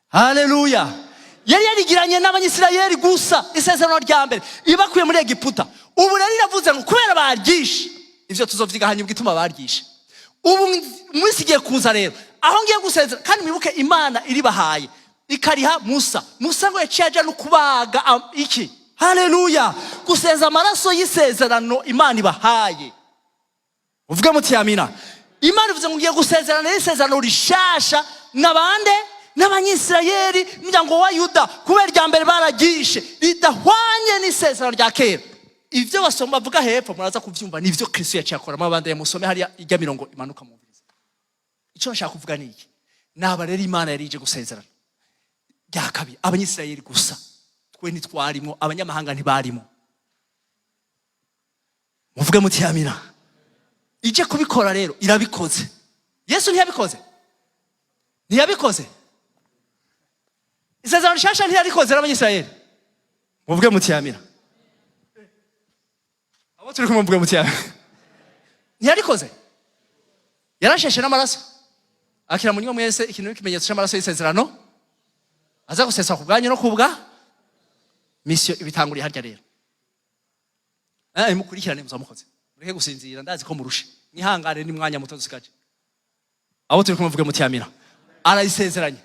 haleluya. Yari yarigiranye n'Abanyisirayeli gusa isezerano rya mbere, ibakuye muri Egiputa. Ubu rero iravuze ngo kubera baryishe, ivyo tuzovyiga hanyuma igituma baryishe. Ubu mwisi igiye kuza rero aho ngiye gusezera. Kandi mwibuke, Imana iribahaye ikariha Musa. Musa ngo yaciye aja no kubaga iki? Haleluya, guseza amaraso y'isezerano Imana ibahaye. Uvuge muti amina. Imana ivuze ngo ngiye gusezerana n'isezerano rishasha n'abande? N'Abanyisirayeli, umuryango wa Yuda, kubera irya mbere bararyishe, ridahwanye n'isezerano rya kera. Ibyo basoma bavuga hepfo muraza kubyumva, nibyo Kristo yaciye akora. Abandi musome hariya ijya mirongo imanuka mu. Icyo nshaka kuvuga ni iki? Naba rero Imana yari ije gusezerana rya kabiri Abanyisirayeli gusa, twe ntitwarimo, abanyamahanga ntibarimo. Muvuge muti amina. Ije kubikora rero irabikoze. Yesu ntiyabikoze? Ntiyabikoze? Isezerano rishasha ntiyarikoze n'Abanyisirayeli? Muvuge muti amina. Abo turi kumwe, muvuge muti amina. Ntiyarikoze? Yarasheshe n'amaraso akira munywa mwese ikintu n'ikimenyetso cy'amaraso y'isezerano aza gusesa ku bwanyu no kubwa misiyo ibitanguriye harya rero. Mukurikirane, muzamukoze, mureke gusinzira, ndazi ko murushe, mwihangane, ni mwanya muto dusigaje. Abo turi kumwe, muvuge muti amina. Arayisezeranye,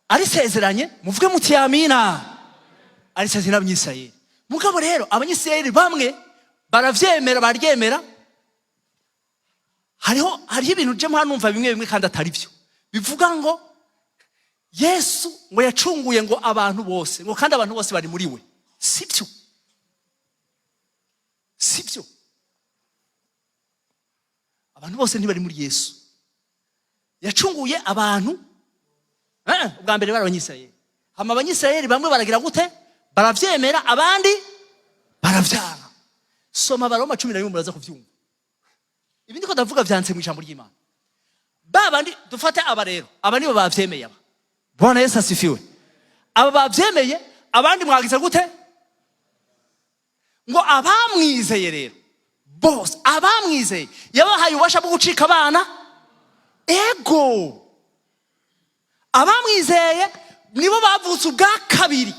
arisezeranye. Muvuge muti amina. Arisezeranye n'Abanyisirayeli. Mugabo rero Abanyisirayeli bamwe baravyemera, baryemera. Hariho ibintu je numva bimwe bimwe kandi atari byo, bivuga ngo Yesu ngo yacunguye ngo abantu bose, ngo kandi abantu bose bari muri we. Sibyo, sibyo. Abantu bose ntibari muri Yesu. Yacunguye abantu ubwa mbere bari Abanyisirayeli. Hama Abanyisirayeli bamwe baragira gute? Baravyemera, abandi baravyanga. Soma Abaroma 11, muraza kuvyumva. Ibindi ko ndavuga vyanditse mu ijambo ry'Imana. Ba bandi dufate aba rero, aba nibo bavyemeye aba. Bwana Yesu asifiwe. Aba bavyemeye, abandi mwagize gute? Ngo abamwizeye rero bose, abamwizeye yabahaye ububasha bwo gucika abana. Ego, abamwizeye nibo bavutse ubwa kabiri,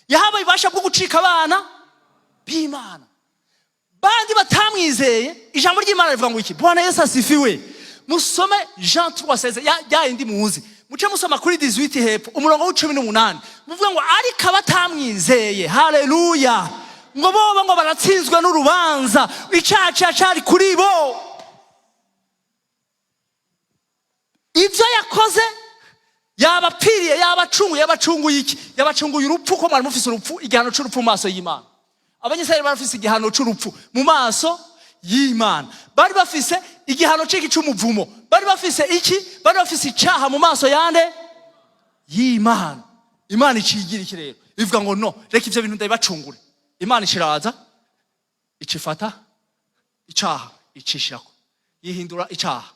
yahabaye ububasha bwo gucika abana b'Imana. Bandi batamwizeye, ijambo ry'Imana rivuga ngo iki? Bwana Yesu asifiwe. Musome Jean 3:16, ya yindi muzi. Muce musoma kuri 18 hepfo, umurongo w'18, muvuga ngo ariko abatamwizeye, haleluya, ngo bobo ngo baratsinzwe n'urubanza, icaha cari kuri bo. Ibyo yakoze yabapfiriye, yabacunguye. Yabacunguye iki? Yabacunguye urupfu, ko mwari mufise urupfu, igihano c'urupfu mu maso y'Imana. Abanyisirayeli bari bafise igihano c'urupfu mu maso y'Imana, bari bafise igihano c'iki? C'umuvumo. Bari bafise iki? Bari bafise icaha mu maso yande? Y'Imana. Imana icigira iki rero? Ivuga ngo no, reka ivyo bintu ndabibacungure. Imana iciraza, icifata icaha, icishirako, yihindura icaha.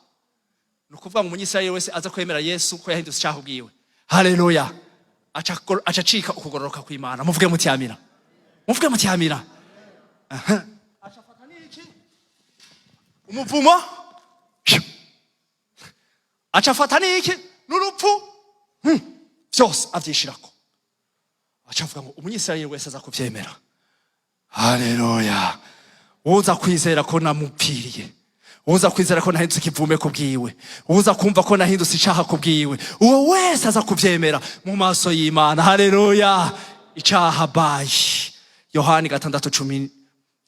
Ni ukuvuga ngo Umunyisirayeli wese aza kwemera Yesu ko yahindutse icaha ubwiwe, haleluya, aca acika ukugororoka kw'Imana. Muvuge muti amina. Muvuge muti amina. Aca afata n'iki? Umuvumo. Aca afata n'iki? N'urupfu. Byose avyishirako. Aca avuga ngo Umunyisirayeli wese aza kuvyemera, haleluya, uza kwizera ko namupfiriye, uza kwizera ko nahindutse ikivume ku bwiwe, uza kumva ko nahindutse icaha ku bwiwe, uwo wese aza kuvyemera mu maso y'Imana, haleluya, icaha bayi. Yohani 6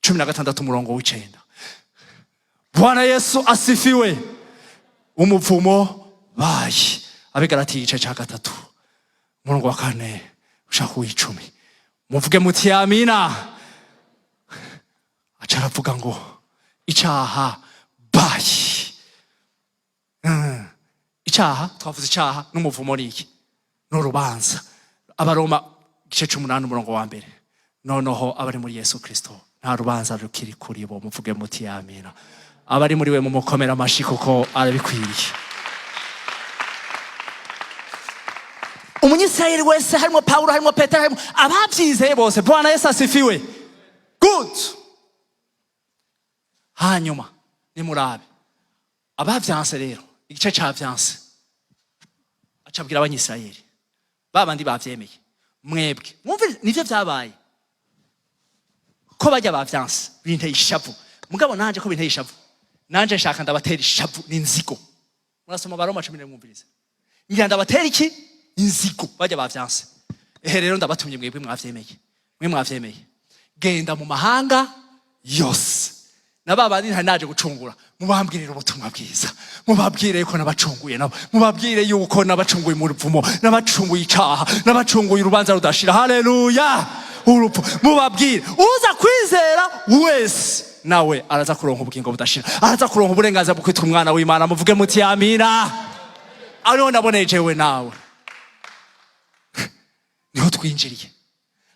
16 umurongo w'9. Bwana Yesu asifiwe. Umuvumo bayi. Abigalatiya igice cya 3, umurongo wa 4 ushaka uw'icumi. Muvuge muti amina. Aca aravuga ngo icaha bayi. Icaha twavuze, icaha n'umuvumo ni iki? N'urubanza. Abaroma igice c'umunani, umurongo wa 1: noneho abari muri Yesu Kristo nta rubanza rukiri kuri bo. Muvuge muti amina. Abari muri we mumukomera amashi kuko arabikwiriye. Umunyisirayeli wese, harimo Pawulo, harimo Petero, harimo ababyizeye bose. Bwana Yesu asifiwe. Good. Hanyuma nimurabe abavyanse rero, igice ca vyanse, acabwira Abanyisirayeli babandi bavyemeye: mwebwe mwumve, nivyo vyabaye ko bajya bavyanse binteye ishavu. Mugabo nanje ko binteye ishavu, nanje nshaka ndabatera ishavu n'inzigo. Murasoma Baroma 11, mwumvirize. Ngira ndabatera iki? Inzigo. Bajya bavyanse. Ehe rero ndabatumye mwebwe mwavyemeye, mwe mwavyemeye, genda mu mahanga yose na ba bandi ntari naje gucungura, mubambwirire ubutumwa bwiza, mubabwire yuko nabacunguye nabo, mubabwire yuko nabacunguye mu ruvumo, nabacunguye icaha, nabacunguye urubanza rudashira, haleluya, urupfu. Mubabwire uza kwizera wese nawe araza kuronka ubugingo budashira, araza kuronka uburenganzira bwo kwitwa umwana w'Imana. Muvuge muti amina. Ariho naboneye jewe nawe, niho twinjiriye.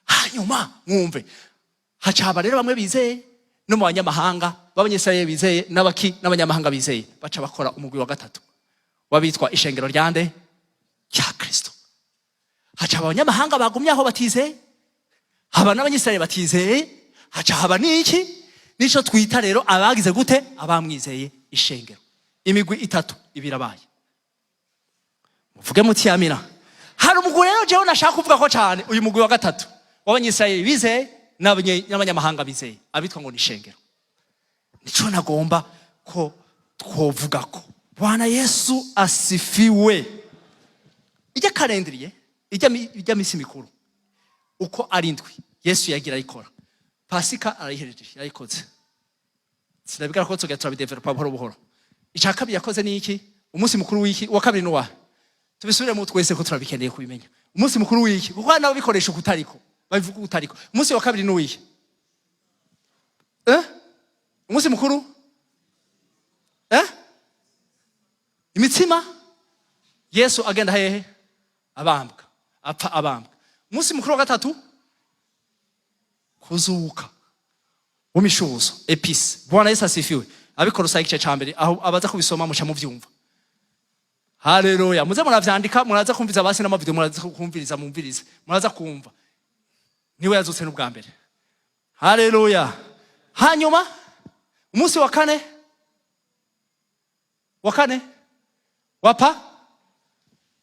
Hanyuma mwumve, hacaba rero bamwe bizeye no mu banyamahanga b'Abanyisirayeli bizeye n'abaki n'abanyamahanga bizeye, baca bakora umugwi wa gatatu wabitwa ishengero ryande? Rya Kristo. Haca abanyamahanga bagumye aho batizeye, haba n'Abanyisirayeli batizeye, haca haba n'iki? Nico twita rero abagize gute? Abamwizeye, ishengero. Imigwi itatu ibirabaye. Muvuge muti amina. Hari umugwi rero jewe nashaka kuvuga ko cyane, uyu mugwi wa gatatu w'Abanyisirayeli bizeye n'abanyamahanga bizeye, abitwa ngo ni ishengero. Nico nagomba ko twovuga ko. Bwana Yesu asifiwe. Ijya calendrier, ijya misi mikuru uko ari indwi Yesu yagira ayikora, Pasika arayihereje, yarayikoze. Sinabigara ko tugenda turabidevelopa buhoro buhoro. Icya kabiri yakoze ni iki? Umunsi mukuru w'iki? Uwa kabiri ni uwahe? Tubisubiremo twese ko turabikeneye kubimenya. Umunsi mukuru w'iki? Kuko hari n'ababikoresha ukutariko, babivuga ukutariko. Umunsi wa kabiri ni uw'iki? Eh? Umunsi mukuru, eh? Imitsima. Yesu agenda hehe? Abambwa, apfa abambwa. Umunsi mukuru wa gatatu, kuzuka w'imishuzo, épices. Bwana Yesu asifiwe. Abikorosayi igice ca 1, aho abaza kubisoma muca muvyumva. Haleluya. Muze muravyandika, muraza kumviriza basi n'amavideo, muraza kumviriza, mumvirize, muraza kumva. Niwe yazutse n'ubwa mbere. Haleluya. Hanyuma umunsi wa kane, wa kane wapa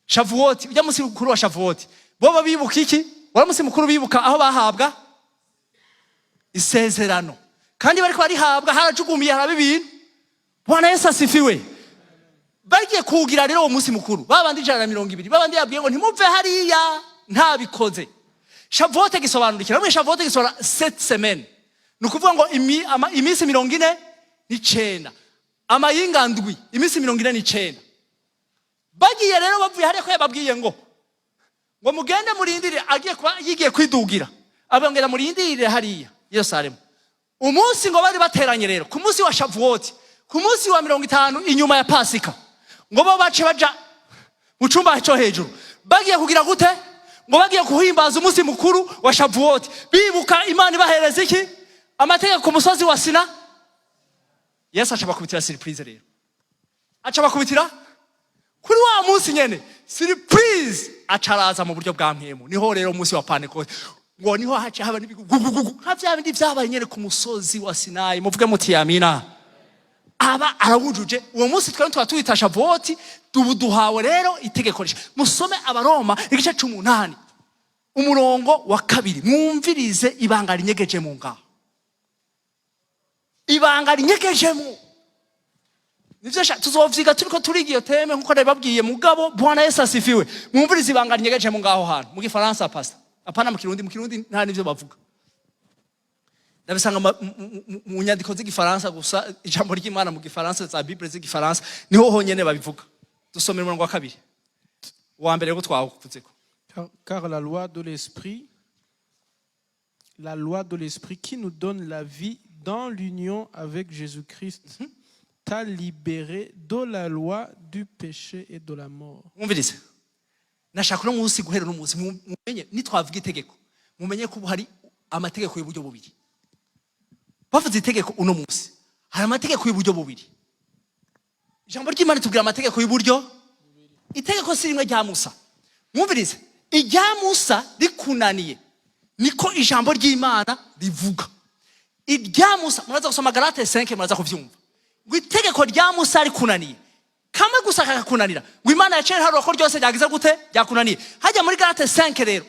Shavuoti, ujya munsi mukuru wa Shavuoti, bo bibuka iki? Wari umunsi mukuru bibuka aho bahabwa isezerano, kandi bariko barihabwa harajugumiye, haraba ibintu. Bwana Yesu asifiwe. Bagiye kuwugira rero uwo munsi mukuru, babandi 120, babandi yabwiye ngo ntimuve hariya ntabikoze. Shavuote gisobanura iki? Namwe Shavuote gisobanura sept semaines, ni ukuvuga ngo iminsi 49, amayinga ndwi, iminsi 49. Bagiye rero bavuye hariya ko yababwiye ngo mugende murindire, agiye kuba yigiye kwidugira, abongera murindire hariya Yerusalemu. Umunsi ngo bari bateranye rero ku munsi wa Shavuoti, ku munsi wa 50 inyuma ya Pasika, ngo bo bace baja mu cumba cyo hejuru. Bagiye kugira gute? Ngo bagiye kuhimbaza umunsi mukuru wa Shavuoti, bibuka Imana ibahereza iki? Amategeko ku musozi wa Sina. Yesu aca bakubitira surprise rero, aca bakubitira kuri wa munsi nyene surprise, aca araza mu buryo bwa mpemu. Niho rero umunsi wa Pentecote, ngo niho haca haba n'ibigugugugu nka vya bindi vyabaye nyene ku musozi wa Sinayi. Muvuge muti amina. Aba arawujuje uwo munsi, twari tuba tuwita Shavoti. Ubu duhawe rero itegeko risha. Musome Abaroma igice c'umunani, umurongo wa 2, mwumvirize ibanga rinyegeje mu ngaho, ibanga rinyegejemo. Nivyo tuzovyiga turiko turiga iyo thème nkuko nabibabwiye. Mugabo Bwana Yesu asifiwe. Mwumvirize ibanga rinyegeje mu ngaho hantu mu Gifaransa, pastor, apana mu Kirundi. Mu Kirundi nta nivyo bavuga, ndabisanga mu nyandiko z'Igifaransa gusa. Ijambo ry'Imana mu Gifaransa, za Bible z'Igifaransa, niho honyene babivuga. Dusomera umurongo wa 2. Uwa mbere ko twawuvuzeko. Car la loi de l'esprit, la loi de l'esprit qui nous donne la vie dans l'union avec Jésus-Christ, t'a libéré de la loi du péché et de la mort. Mwumvirize, nashaka uno munsi, guhera uno munsi, mumenye nitwavuga itegeko, mumenye ko ubu hari amategeko y'uburyo bubiri. Bavuze itegeko uno munsi, hari amategeko y'uburyo bubiri. Ijambo ry'Imana tubwira amategeko y'uburyo. Itegeko si rimwe rya Musa. Mwumvirize, irya Musa rikunaniye, niko ijambo ry'Imana rivuga. Irya Musa, muraza gusoma Galate 5, muraza kuvyumva ngo itegeko rya Musa rikunaniye, kamwe gusa kakakunanira, ngo Imana yaciye iharura ko ryose ryagize gute? Ryakunaniye. Hajya muri Galate 5 rero,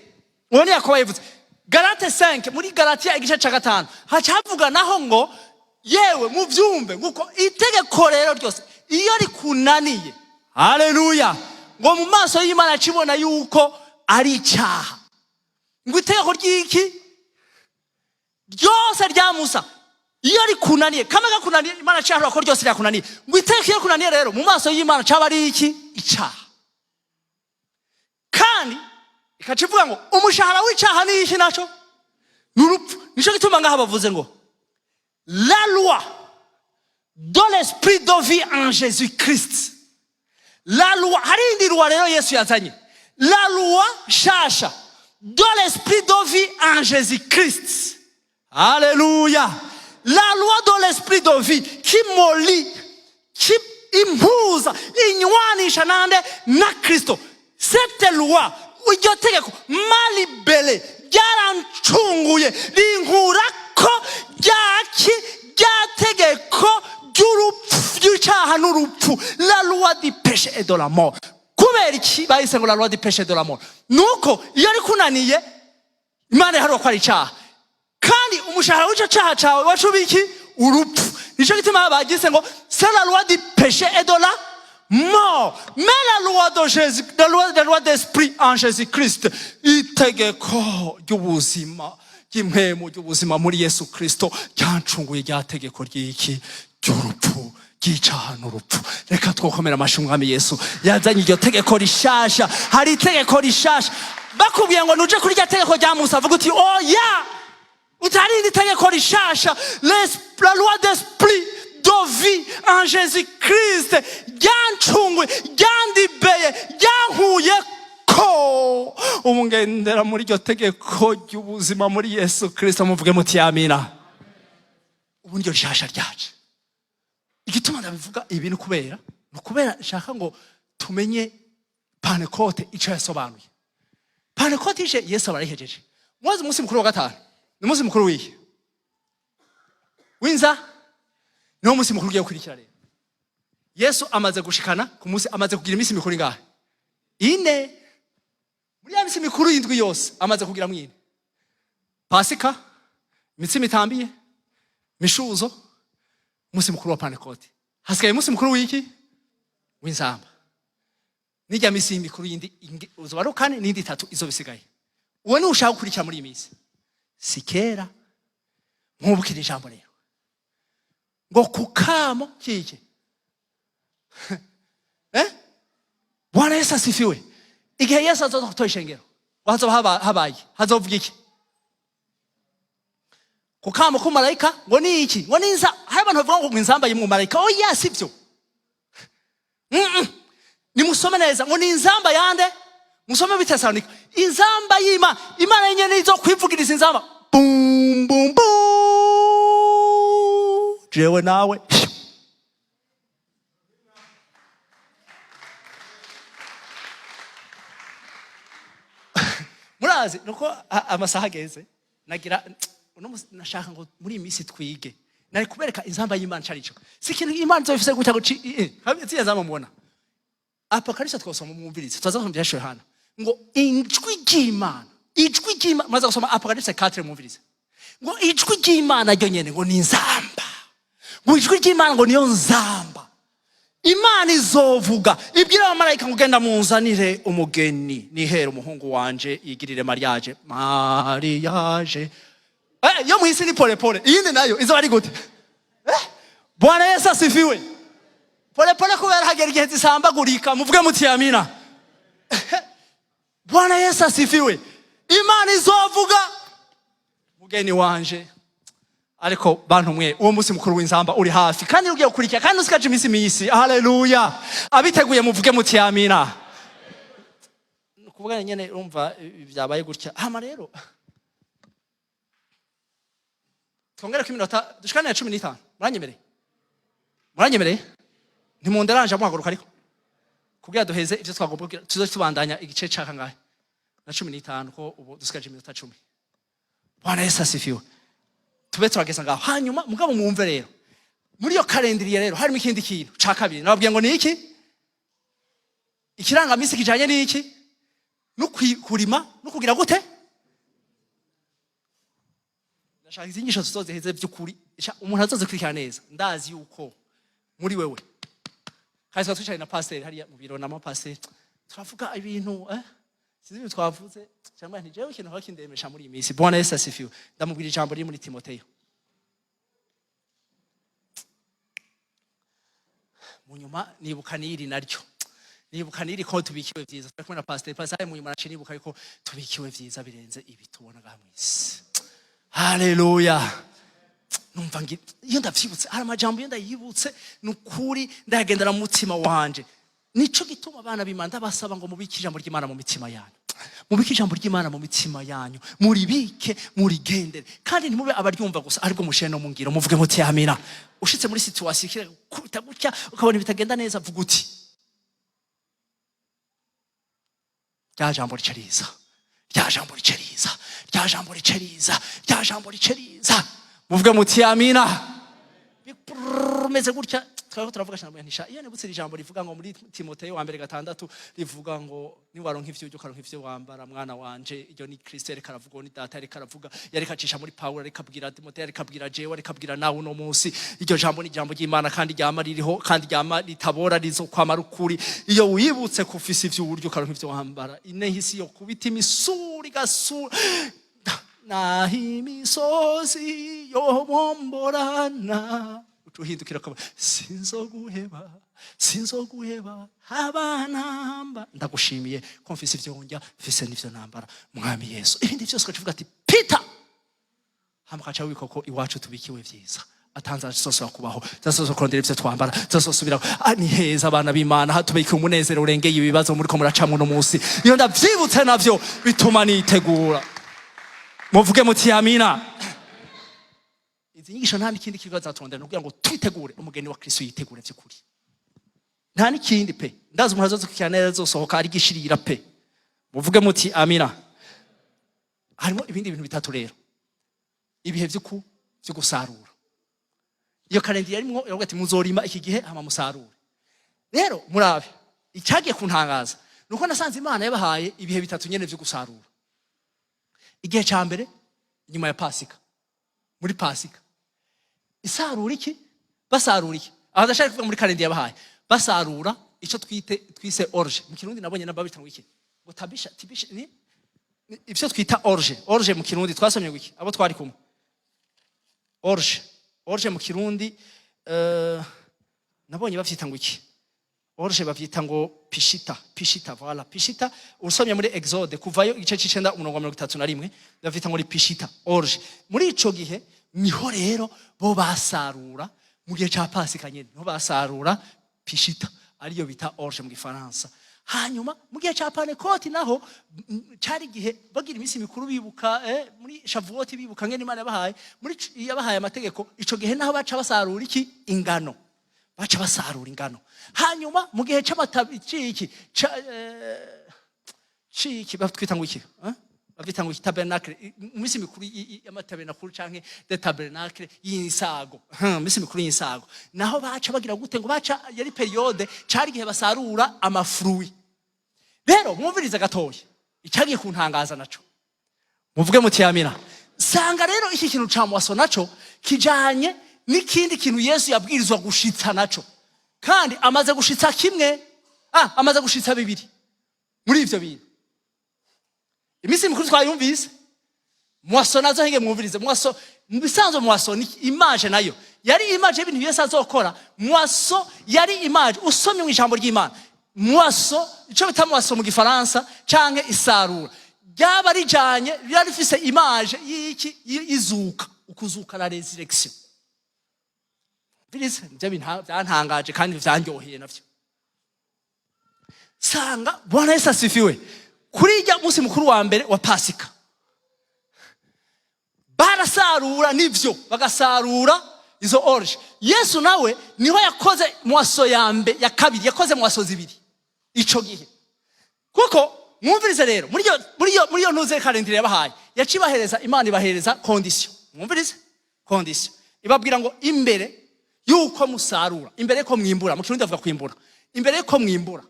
uwo ni Yakobo yabivuze. Galate 5, muri Galatiya igice ca 5, haca havuga naho ngo yewe muvyumve nguko itegeko rero ryose iyo rikunaniye, haleluya, ngo mu maso y'Imana acibona yuko ari icyaha. Ngo itegeko ry'iki ryose rya Musa iyo rikunaniye, kamwe gakunaniye, Imana ciharura ko ryose ryakunaniye. Ngo itegeko iyo rikunaniye rero, mu maso y'Imana caba ari iki? Icaha. Kandi ikaca ivuga ngo umushahara w'icaha ni iki? Naco ni urupfu. Nico gituma ngaha bavuze ngo la loi de l'esprit de vie en Jésus Christ. La loi, hari indi loi rero Yesu yazanye, la loi shasha de l'esprit de vie en Jésus Christ. Alléluia. La loi de l'esprit de vie qui me lie, qui impuza, inywanisha nande? Na Kristo. Cette loi, iryo tegeko, m'a libéré, ryarancunguye, rinkurako ryaki? Rya tegeko ry'urupfu, ry'icyaha n'urupfu, la loi du péché et de la mort. Kubera iki bahise ngo la loi du péché et de la mort? Nuko iyo rikunaniye, Imana iharura ko ari icyaha, kandi umushahara w'icyo cyaha cyawe wacuba iki? Urupfu. Nicyo gituma bagize ngo c'est la loi du péché et de la mort. Mais la loi de Jésus, la loi d'esprit en Jésus Christ, itegeko ry'ubuzima, ry'impwemu, ry'ubuzima muri Yesu Kristo, ryancunguye rya tegeko ry'iki? Ry'urupfu, ry'icaha n'urupfu. Reka twokomera amashyi Umwami Yesu yazanye iryo tegeko rishasha. Hari itegeko rishasha. Bakubwiye ngo nuje kuri rya tegeko rya Musa, avuga uti oya, utari iri tegeko rishasha. La loi d'esprit de vie en Jésus Christ ryancunguye, ryandibeye, ryankuye ko ubu ngendera muri iryo tegeko ry'ubuzima muri Yesu Kristo. Muvuge muti amina. Ubu niryo rishasha ryaje. Igituma ndabivuga ibi ni ukubera nshaka ngo tumenye Pantekote icyo yasobanuye. Pantekote ije, Yesu aba arayihejeje. Mubaze, umunsi mukuru wa gatanu ni umunsi mukuru wihe? Winza. Niwo munsi mukuru ugiye gukurikira. Rero Yesu amaze gushikana ku munsi, amaze kugira iminsi mikuru ingahe? Ine. Muri ya minsi mikuru y'indwi yose amaze kugira mwine: Pasika, imitsima itambiye, mishuzo, umunsi mukuru wa Pantekote. Hasigaye umunsi mukuru w'iki? W'inzamba. N'ijya minsi mikuru yindi uzoba ari kane n'indi itatu izo bisigaye. Uwo niwe ushaka gukurikira muri iyi minsi, si kera. Mwubukira ijambo rero ngo ku kamo kiki? Eh? Bwana Yesu asifiwe. Igihe Yesu azoza gutora ishengero, ngo hazoba habaye, hazovuga iki? Ku kamo k'umumarayika. Ngo ni iki? Ngo ni inza. Hari abantu bavuga ngo inzamba y'umumarayika. Oya, sibyo. Nimusome neza, ngo ni inzamba yande? Musome Bitesalonika. Inzamba y'Imana, Imana yenyene izo kwivugiriza inzamba, bum bum bum, jewe nawe. Murazi nuko amasaha ageze, nagira uno musi nashaka ngo muri iyi minsi twige. Nari kubereka inzamba y'Imana carico. Si ikintu Imana izoba gutya ngo ziriya nzamba mubona. Apokalipse twasoma, mwumvirize, tuzaza gusoma ibya Yohana, ngo ijwi ry'Imana, ijwi ry'Imana. Muraza gusoma Apokalipse 4, mwumvirize ngo ijwi ry'Imana ryo nyene ngo ni inzamba, ngo ijwi ry'Imana ngo niyo nzamba. Imana izovuga, ibwira abamarayika ngo genda munzanire umugeni, nihere umuhungu wanje yigirire mariage. Mariage yo mwisi ni pole pole, iyindi nayo izoba ari gute? Bwana Yesu asifiwe. Pole pole kubera hagera igihe zisambagurika. Muvuge muti amina. Bwana Yesu asifiwe. Imana izovuga: "Mugeni wanje." Ariko bantu mwe, uwo munsi mukuru w'inzamba uri hafi kandi ugiye gukurikira kandi usikaje iminsi misi. Haleluya! Abiteguye muvuge muti amina. Ni ukuvuga nyene, urumva byabaye gutya. Hama rero twongere ko iminota dushikane ya 15. Muranyemereye? Muranyemereye? Ntimunderanje muhaguruka, ariko kugira duheze ivyo twagomba kugira, tuze tubandanya igice ca kangahe na 15, ko ubu dusigaje iminota 10. Bwana Yesu asifiwe. Tube turageza ngaho. Hanyuma mugabo mwumve rero, muri iyo calendrier rero harimo ikindi kintu ca kabiri. Nababwiye ngo ni iki? Ikirangamisi kijanye n'iki? No kurima no kugira gute? Ndashaka izi nyigisho tuzoziheze by'ukuri. Umuntu azozikurikirana neza, ndazi yuko muri wewe. Kandi twari twicaye na pasiteri hariya mu biro, na mapasiteri, turavuga ibintu, sinzi ibintu twavuze cyangwa nti jewe ikintu kindemesha muri iyi minsi. Bwana Yesu asifiwe. Ndamubwira ijambo riri muri Timoteyo. Mu nyuma nibuka n'iri naryo, nibuka n'iri ko tubikiwe vyiza. Turi kumwe na pasiteri, pasiteri mu nyuma naciye nibuka yuko tubikiwe vyiza birenze ibi tubona ngaha mw'isi. Haleluya! Numva iyo ndavyibutse, hari amajambo iyo ndayibutse, ni ukuri ndayagendera mu mutima wanje. Nico gituma abana b'Imana ndabasaba ngo mubike ijambo ry'Imana mu mitima yanyu, mubike ijambo ry'Imana mu mitima yanyu, muribike, murigendere, kandi ntimube abaryumva gusa, ariko mushire no mu ngiro. Muvuge muti amina. Ushitse muri situation ikubita gutya, ukabona bitagenda neza, vuga uti: "Rya jambo rica riza, rya jambo rica riza, rya jambo rica riza, rya jambo rica riza." Muvuge muti amina. Meze gutya twariko turavuga cyane, ntisha iyo nibutse iri jambo rivuga ngo muri Timoteyo wa mbere 6, rivuga ngo: "Niwaronka ivyo urya, ukaronka ivyo wambara, mwana wanje." Iryo ni Kristo yariko aravuga, ni Data yariko aravuga, yariko acisha muri Pawulo, yariko abwira Timoteyo, yariko abwira jewe, yariko abwira nawe uno munsi. Iryo jambo ni ijambo ry'Imana kandi ryama ririho, kandi ryama ritabora, rizokwamara ukuri. Iyo wibutse ko ufise ivyo urya, ukaronka ivyo wambara, inehisi yo kubita imisuri gasura, naho imisozi yobomborana, ucuhindukira ukaba: "Sinzoguheba, sinzoguheba abanamba. Ndagushimiye ko mfise ivyo ndya, mfise n'ivyo nambara, Mwami Yesu." Ibindi vyose ukaca ati pita, hama ukaca wibika ko iwacu tubikiwe vyiza, atanze zosubira kubaho, zazosubira kurondera ivyo twambara, zazosubira. Ni heza, abana b'Imana, hatubikiwe umunezero urengeye ibibazo muriko muracamwo uno munsi. Iyo ndavyibutse navyo bituma nitegura. Muvuge muti amina. Izi nyigisho nta n'ikindi kigo zaturondera, kugira ngo twitegure umugeni wa Kristo, yitegure vy'ukuri, nta n'ikindi pe. Ndazi umuntu azozikurikirana neza azosohoka ari gishirira pe. Muvuge muti amina. Harimo ibindi bintu bitatu rero. Ibihe vyo gusarura. Iyo calendrier yarimwo yavuga ati: "Muzorima iki gihe, hama musarure." Rero murabe, icyagiye kuntangaza nuko nasanze Imana yabahaye ibihe bitatu nyene vyo gusarura. Igihe ca mbere, inyuma ya Pasika, muri Pasika isarura iki? Basarura iki? Aho ndashaka kuvuga muri calendrier yabahaye, basarura icyo twise orge mu Kirundi. Nabonye nabo bita ngo iki? Ngo tabisha, tibisha, ni ivyo twita orge. Orge mu Kirundi twasomye ngo iki, abo twari kumwe? Orge, orge mu Kirundi, nabonye bavyita ngo iki? Orge bavyita ngo pishita, pishita, voilà, pishita. Usomye muri Exode, kuvayo igice c'icenda, umurongo wa 31, bavyita ngo ni pishita, orge. Muri ico gihe niho rero bo basarura, mu gihe ca Pasika nyene niho basarura pishita, ariyo bita orge mu Gifaransa. Hanyuma mu gihe ca Pantekoti naho, cari igihe bagira iminsi mikuru bibuka, muri Shavuoti, bibuka ngene Imana yabahaye muri yabahaye amategeko. Ico gihe naho baca basarura iki? Ingano. Baca basarura ingano. Hanyuma mu gihe c'amatabi ciki ciki batwita ngo iki, eh? Bavyita ngo iki? Tabernacle. Mu minsi mikuru y'amatabernacle canke de tabernacle y'insago, mu minsi mikuru y'insago naho baca bagira gute? Ngo baca, yari période, cari igihe basarura ama fruits. Rero mwumvirize gatoya icyagiye kuntangaza naco. Muvuge muti amina. Sanga rero iki kintu ca moisson naco kijanye n'ikindi kintu Yesu yabwirizwa gushitsa naco, kandi amaze gushitsa kimwe, amaze gushitsa bibiri muri ivyo bintu. Iminsi mikuru twayumvise, moisson nazo hinge mwumvirize. Moisson mu bisanzwe, moisson ni image, nayo yari image y'ibintu Yesu azokora. Moisson yari image. Usomye mu ijambo ry'Imana, Moisson, icyo bita moisson mu Gifaransa canke isarura, ryaba rijanye, riba rifise image y'iki? Y'izuka, ukuzuka, la résurrection. Birize nivyo bintu byantangaje kandi vyanryoheye navyo. Sanga, Bwana Yesu asifiwe, kuri ijya munsi mukuru wa mbere wa Pasika barasarura, nivyo, bagasarura izo orge. Yesu nawe niho yakoze moisson ya mbe ya kabiri, yakoze moisson zibiri ico gihe. Kuko mwumvirize rero, muri iyo ntuze calendrier yabahaye, yacibahereza, Imana ibahereza condition. Mwumvirize condition, ibabwira ngo imbere yuko musarura, imbere yuko mwimbura, mu Kirundi bavuga kwimbura, imbere yuko mwimbura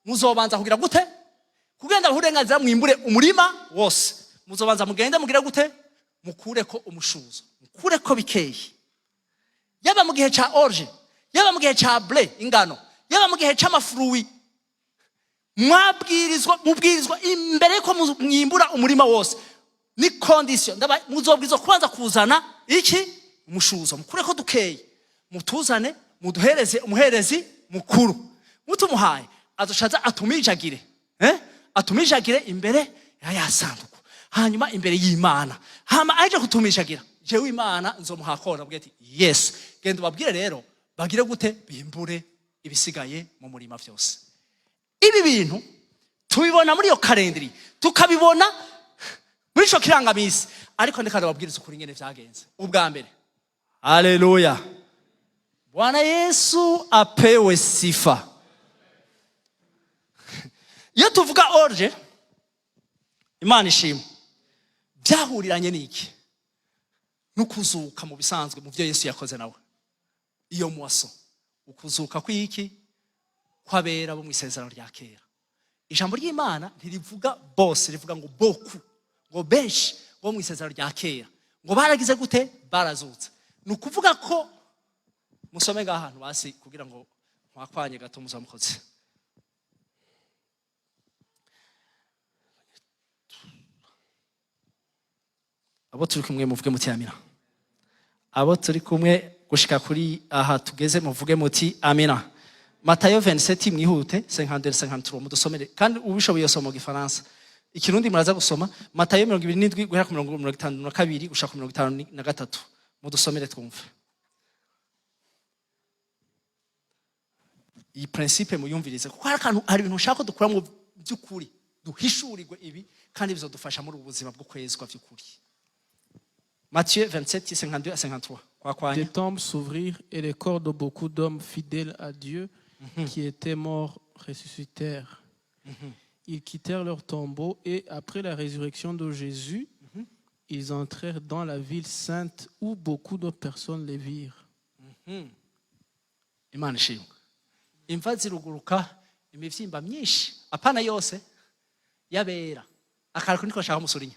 muzobanza kugira gute? Kugenda uburenganzira mwimbure umurima wose, muzobanza mugende mugire gute? Mukureko umushuzo, mukureko bikeyi. Yaba mu gihe ca orge, yaba mu gihe ca blé, ingano, yaba mu gihe c'ama fruits, mwabwirizwa, mubwirizwa imbere yuko mwimbura umurima wose, ni condition, muzobwirizwa kubanza kuzana iki? Umushuzo. Mukureko dukeyi, mutuzane, muduhereze umuherezi mukuru. Mutumuhaye, azoshaza atumijagire, eh? Atumijagire imbere ya sanduku, hanyuma imbere y'Imana. Hama aje kutumijagira, jewe Imana nzomuhakora. Abwira ati: "Yes, genda ubabwire rero bagire gute? Bimbure ibisigaye mu murima vyose." Ibi bintu tubibona muri iyo calendrier, tukabibona muri ico kirangamisi, ariko ndeka ndababwiriza ukuri ingene vyagenze ubwa mbere. Haleluya, Bwana Yesu apewe sifa. Iyo tuvuga orge, Imana ishimwe, byahuriranye n'iki? N'ukuzuka. Mu bisanzwe, mu byo Yesu yakoze nawe, iyo moisson, ukuzuka kw'iki? Kw'abera bo mu Isezerano rya Kera. Ijambo ry'Imana ntirivuga bose, rivuga ngo beaucoup, ngo benshi bo mu Isezerano rya Kera ngo baragize gute? Barazutse. Ni ukuvuga ko musome ngaha hantu basi, kugira ngo nwakwanye gato muzamukoze. Abo turi kumwe muvuge muti amina. Abo turi kumwe gushika kuri aha tugeze muvuge muti amina. Matayo 27, mwihute, 52, 53, mudusomere. Kandi ubishoboye yosoma mu Gifaransa, Ikirundi muraza gusoma. Matayo 27 guhera ku 52 gushika ku 53, mudusomere twumve. Iyi principe muyumvirize, kuko hari akantu, hari ibintu ushaka ko dukura mu by'ukuri, duhishurirwe ibi, kandi bizodufasha muri ubu buzima bwo kwezwa by'ukuri. Matthieu 27, 52 à 53, kwa kwanya. Des tombes s'ouvrirent et les corps de beaucoup d'hommes fidèles à Dieu qui étaient morts ressuscitèrent. Ils quittèrent leur tombeau et après la résurrection de Jésus, ils entrèrent dans la ville sainte où beaucoup de personnes les virent. Imana ishimwe. Imva ziruguruka, imivyimba myinshi, apana yose, y'abera, akantu niko nshaka musurinya,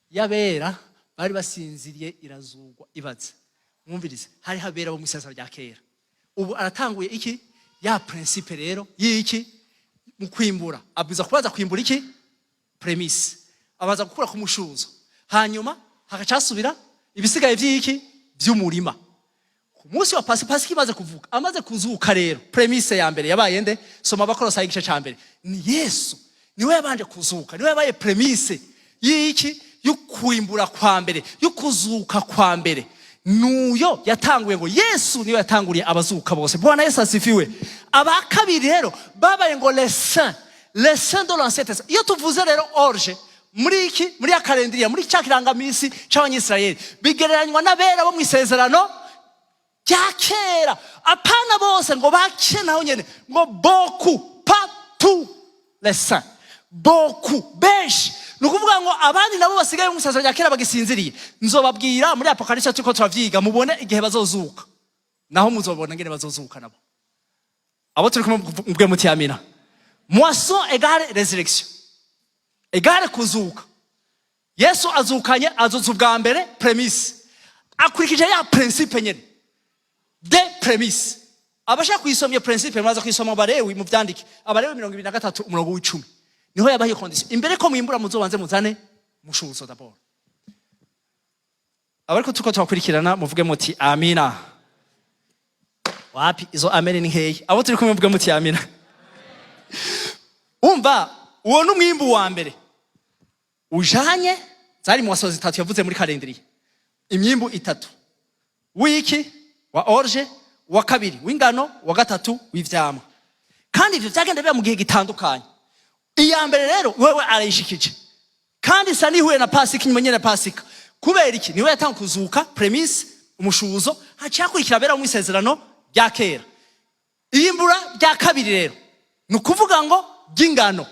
y'abera bari basinziriye irazugwa. Ibaze, mwumvirize, hari habera bo mu Isezerano rya Kera. Ubu aratanguye iki? Ya principe rero y'iki? Mu kwimbura abwiza kubaza kwimbura iki? Prémices. Abaza gukura ku mushuzo, hanyuma hakacasubira ibisigaye by'iki? By'umurima. Ku munsi wa Pasika imaze kuvuka, amaze kuzuka rero, prémices ya mbere yabaye nde? Soma Abakolosayi igice ca mbere. Ni Yesu, niwe yabanje kuzuka, niwe yabaye prémices y'iki? Y'ukwimbura kwa mbere, y'ukuzuka kwa mbere. Nuyo yatanguye, ngo Yesu niwe yatanguriye abazuka bose. Bwana Yesu asifiwe. Aba kabiri rero babaye ngo les saints, les saints de l'Ancien Testament. Iyo tuvuze rero orge muri iki, muri ya calendrier, muri cya kirangamisi c'Abanyisirayeli, bigereranywa n'abera bo mu Isezerano rya Kera. Apana bose, ngo bake naho nyene, ngo beaucoup, pas tous les saints, beaucoup, benshi. Ni ukuvuga ngo abandi nabo basigaye mu Isezerano rya Kera bagisinziriye, nzobabwira muri Apokalipsi turiko turavyiga, mubone igihe bazozuka, naho muzobona ngene bazozuka nabo. Abo turi kumwe mubwe muti amina. Moisson égale résurrection, égale kuzuka. Yesu azukanye, azutse ubwa mbere, prémices, akurikije ya principe nyene de prémices. Abashaka kuyisoma iyo principe, muraza kuyisoma mu Barewi, mu vyandike, Abarewi 23 umurongo w'10, niho yabaha iyo condition: imbere ko mwimbura muzobanze muzane mushuzo d'abord. Abariko turiko turakurikirana muvuge muti amina. Wapi, izo amen ni nkeyi. Abo turi kumwe muvuge muti amina. Urumva, uwo ni umwimbu wa mbere ujanye zari moissons zitatu yavuze muri calendrier. Imyimbu itatu: w'iki? Wa orge, wa kabiri w'ingano, wa gatatu w'ivyamwa. Kandi ivyo vyagenda biba mu gihe gitandukanye. Iya mbere rero wewe arayishikije, kandi isa n'ihuye na Pasika, inyuma nyene ya Pasika. Kubera iki? Niwe yatanga kuzuka, prémices, umushuzo, haciye hakurikira abera mu isezerano rya kera. Iyimbura rya kabiri rero ni ukuvuga ngo ry'ingano.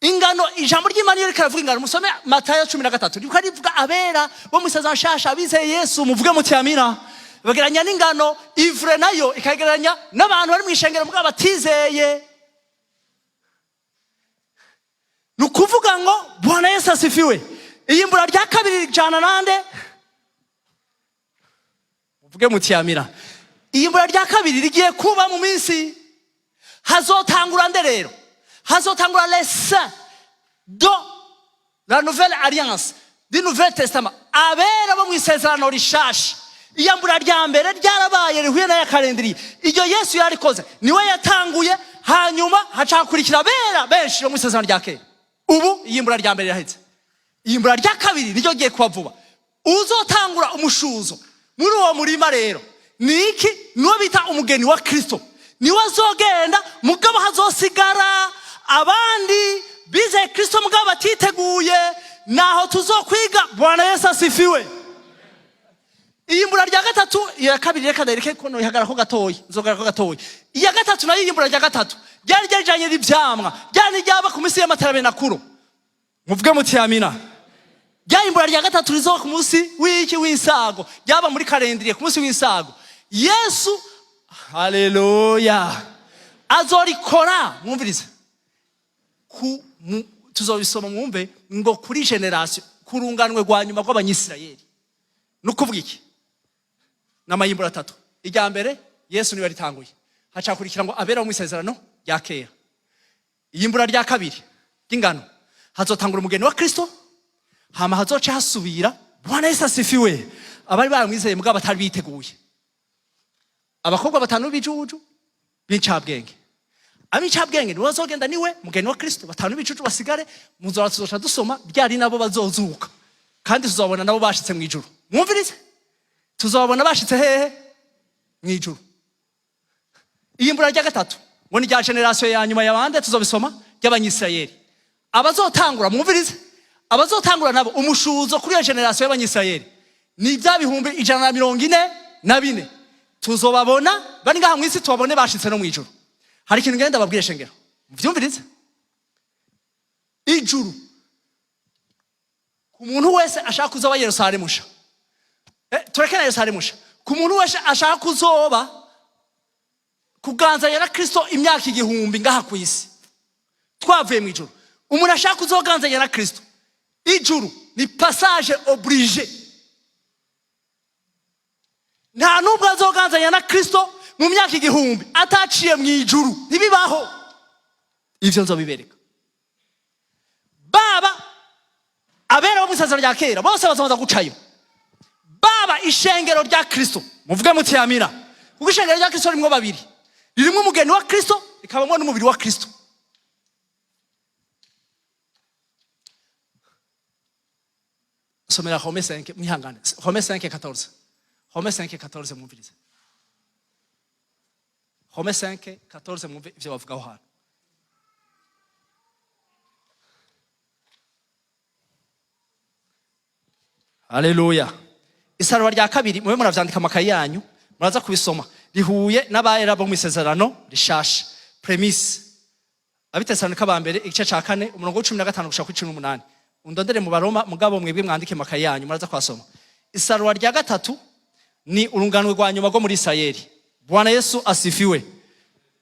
Ingano, ijambo ry'Imana iyo riko riravuga ingano, musome Matayo 13, riko rivuga abera bo mu isezerano nshasha, abizeye Yesu. Muvuge muti amina. Bagereranya n'ingano. Ivraie nayo ikagereranya n'abantu bari mu ishengero mugabo batizeye. Ni ukuvuga ngo, Bwana Yesu asifiwe, iyimbura rya kabiri rijana nande? Muvuge muti amina. Iyimbura rya kabiri rigiye kuba mu minsi. Hazotangura nde rero? Hazotangura les saints de la nouvelle alliance, du Nouvel Testament, abera bo mu isezerano rishasha. Iyambura rya mbere ryarabaye, rihuye n'aya calendrier. Iryo Yesu yarikoze, niwe yatanguye, hanyuma haca hakurikira abera benshi bo mu isezerano rya kera. Ubu iyimbura rya mbere riraheze, iyimbura rya kabiri niryo giye kuba vuba. Uzotangura umushuzo muri uwo murima rero ni iki? Niwo bita umugeni wa Kristo, niwe azogenda. Mugabo hazosigara abandi bizeye Kristo mugabo batiteguye. Naho tuzokwiga. Bwana Yesu asifiwe. Iyimbura rya gatatu, iya kabiri reka ndareke ko noyihagarara ko gatoyi, nzogarara ko gatoyi. Iya gatatu nayo, iyimbura rya gatatu ryari ryarijanye n'ivyamwa, ryari ryaba ku minsi y'amatabernakuro. Muvuge muti amina. Rya imbura rya gatatu rizoba ku munsi w'iki? W'insago. Ryaba muri calendrier ku munsi w'insago. Yesu, haleluya, azorikora. Mwumvirize, tuzobisoma mwumve ngo kuri génération, ku runganwe rwa nyuma rw'Abanyisirayeli. Ni ukuvuga iki? Ni amayimbura atatu. Irya mbere Yesu niwe yaritanguye, hacakurikira ngo abera mu isezerano rya kera. Iyimbura rya kabiri ry'ingano hazotangura umugeni wa Kristo, hama hazoca hasubira, Bwana Yesu asifiwe, abari baramwizeye mugabo batari biteguye, abakobwa batanu b'ibijuju b'incabwenge. Ab'incabwenge nibo bazogenda, niwe mugeni wa Kristo, batanu b'ibijuju basigare. Muzora tuzoca dusoma ryari nabo bazozuka, kandi tuzabona nabo bashitse mu ijuru. Mwumvirize, tuzabona bashitse hehe? Mu ijuru. Iyimbura rya gatatu ngo ni rya génération ya nyuma yabande? Tuzobisoma, ry'Abanyisirayeli. Abazotangura, mwumvirize, abazotangura nabo umushuzo kuri iyo génération y'Abanyisirayeli ni bya 144,000. Tuzobabona bari ngaha mu isi, tubabone bashitse no mu ijuru. Hari ikintu ngenda babwire, shengero, muvyumvirize. Ijuru, ku muntu wese ashaka kuzoba Yerusalemu sha, tureke na Yerusalemu sha, ku muntu wese ashaka kuzoba kuganzanya na Kristo imyaka 1000 ngaha ku isi twavuye mu ijuru, umuntu ashaka kuzoganzanya na Kristo, ijuru ni passage obligé. Nta nubwo azoganzanya na Kristo mu myaka 1000 ataciye mu ijuru, ntibibaho. Ivyo nzobibereka. Baba abera bo mu isezerano rya kera bose bazobanza gucayo, baba ishengero rya Kristo. Muvuge muti amina. Kuko ishengero rya Kristo rimwo babiri: ririmo umugeni wa Kristo, rikabamo n'umubiri wa Kristo. Somera Romains 5, mwihangane. Romains 5 14, Romains 5 14, mwumvirize Romains 5 14, mwumve ivyo bavugaho hano. Haleluya. Isarura rya kabiri, mube muravyandika amakayi yanyu, muraza kubisoma, rihuye n'abera bo mu isezerano rishasha, prémices. Abitesalonika ba mbere, igice ca kane, umurongo wa 15 gushika kuri 18. Undondere mu Baroma, mugabo mwebwe mwandike amakayi yanyu, muraza kwasoma. Isarura rya gatatu ni urunganwe rwa nyuma rwo muri Isirayeli. Bwana Yesu asifiwe.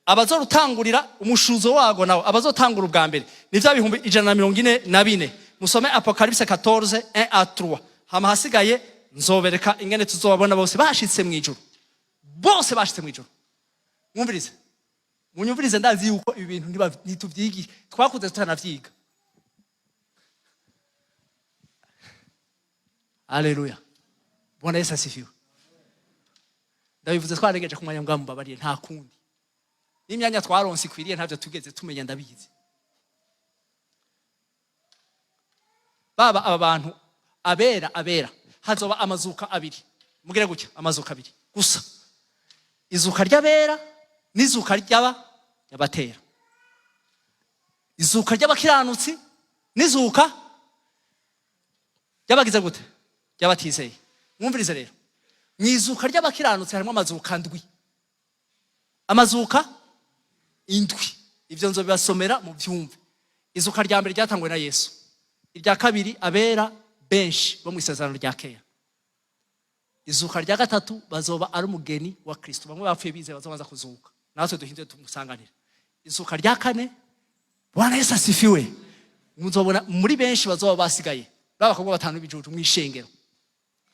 Abazorutangurira umushuzo wago nawo, abazotangura ubwa mbere ni vya 144,000. Musome Apocalypse 14 1 à 3. Hama hasigaye nzobereka ingene tuzobabona bose bashitse mu ijuru, bose bashitse mu ijuru. Mwumvirize, munyumvirize, ndazi yuko ibi bintu ntituvyigiye, twakuze tutanavyiga. Haleluya, Bwana Yesu asifiwe. Ndabivuze twarengeje ku mwanya, mbwa mubabariye, nta kundi, n'imyanya twaronse ikwiriye ntavyo tugeze tumenya, ndabizi. Baba aba bantu abera, abera hazoba amazuka abiri. Mugire gutya, amazuka abiri gusa: izuka ry'abera n'izuka ry'aba ry'abatera, izuka ry'abakiranutsi n'izuka ry'abagize gute? Ry'abatizeye. Mwumvirize rero, mu izuka ry'abakiranutsi harimo amazuka ndwi, amazuka indwi. Ibyo nzobibasomera mu byumve. Izuka rya mbere ryatangwe na Yesu. Irya kabiri, abera benshi bo mu Isezerano rya Kera. Izuka rya gatatu bazoba ari umugeni wa Kristo, bamwe bapfuye bizeye bazobanza kuzuka, natwe duhinze tumusanganira. Izuka rya kane, Bwana Yesu asifiwe, muzobona muri benshi bazoba basigaye, b'abakobwa batanu b'ibijuju mu ishengero,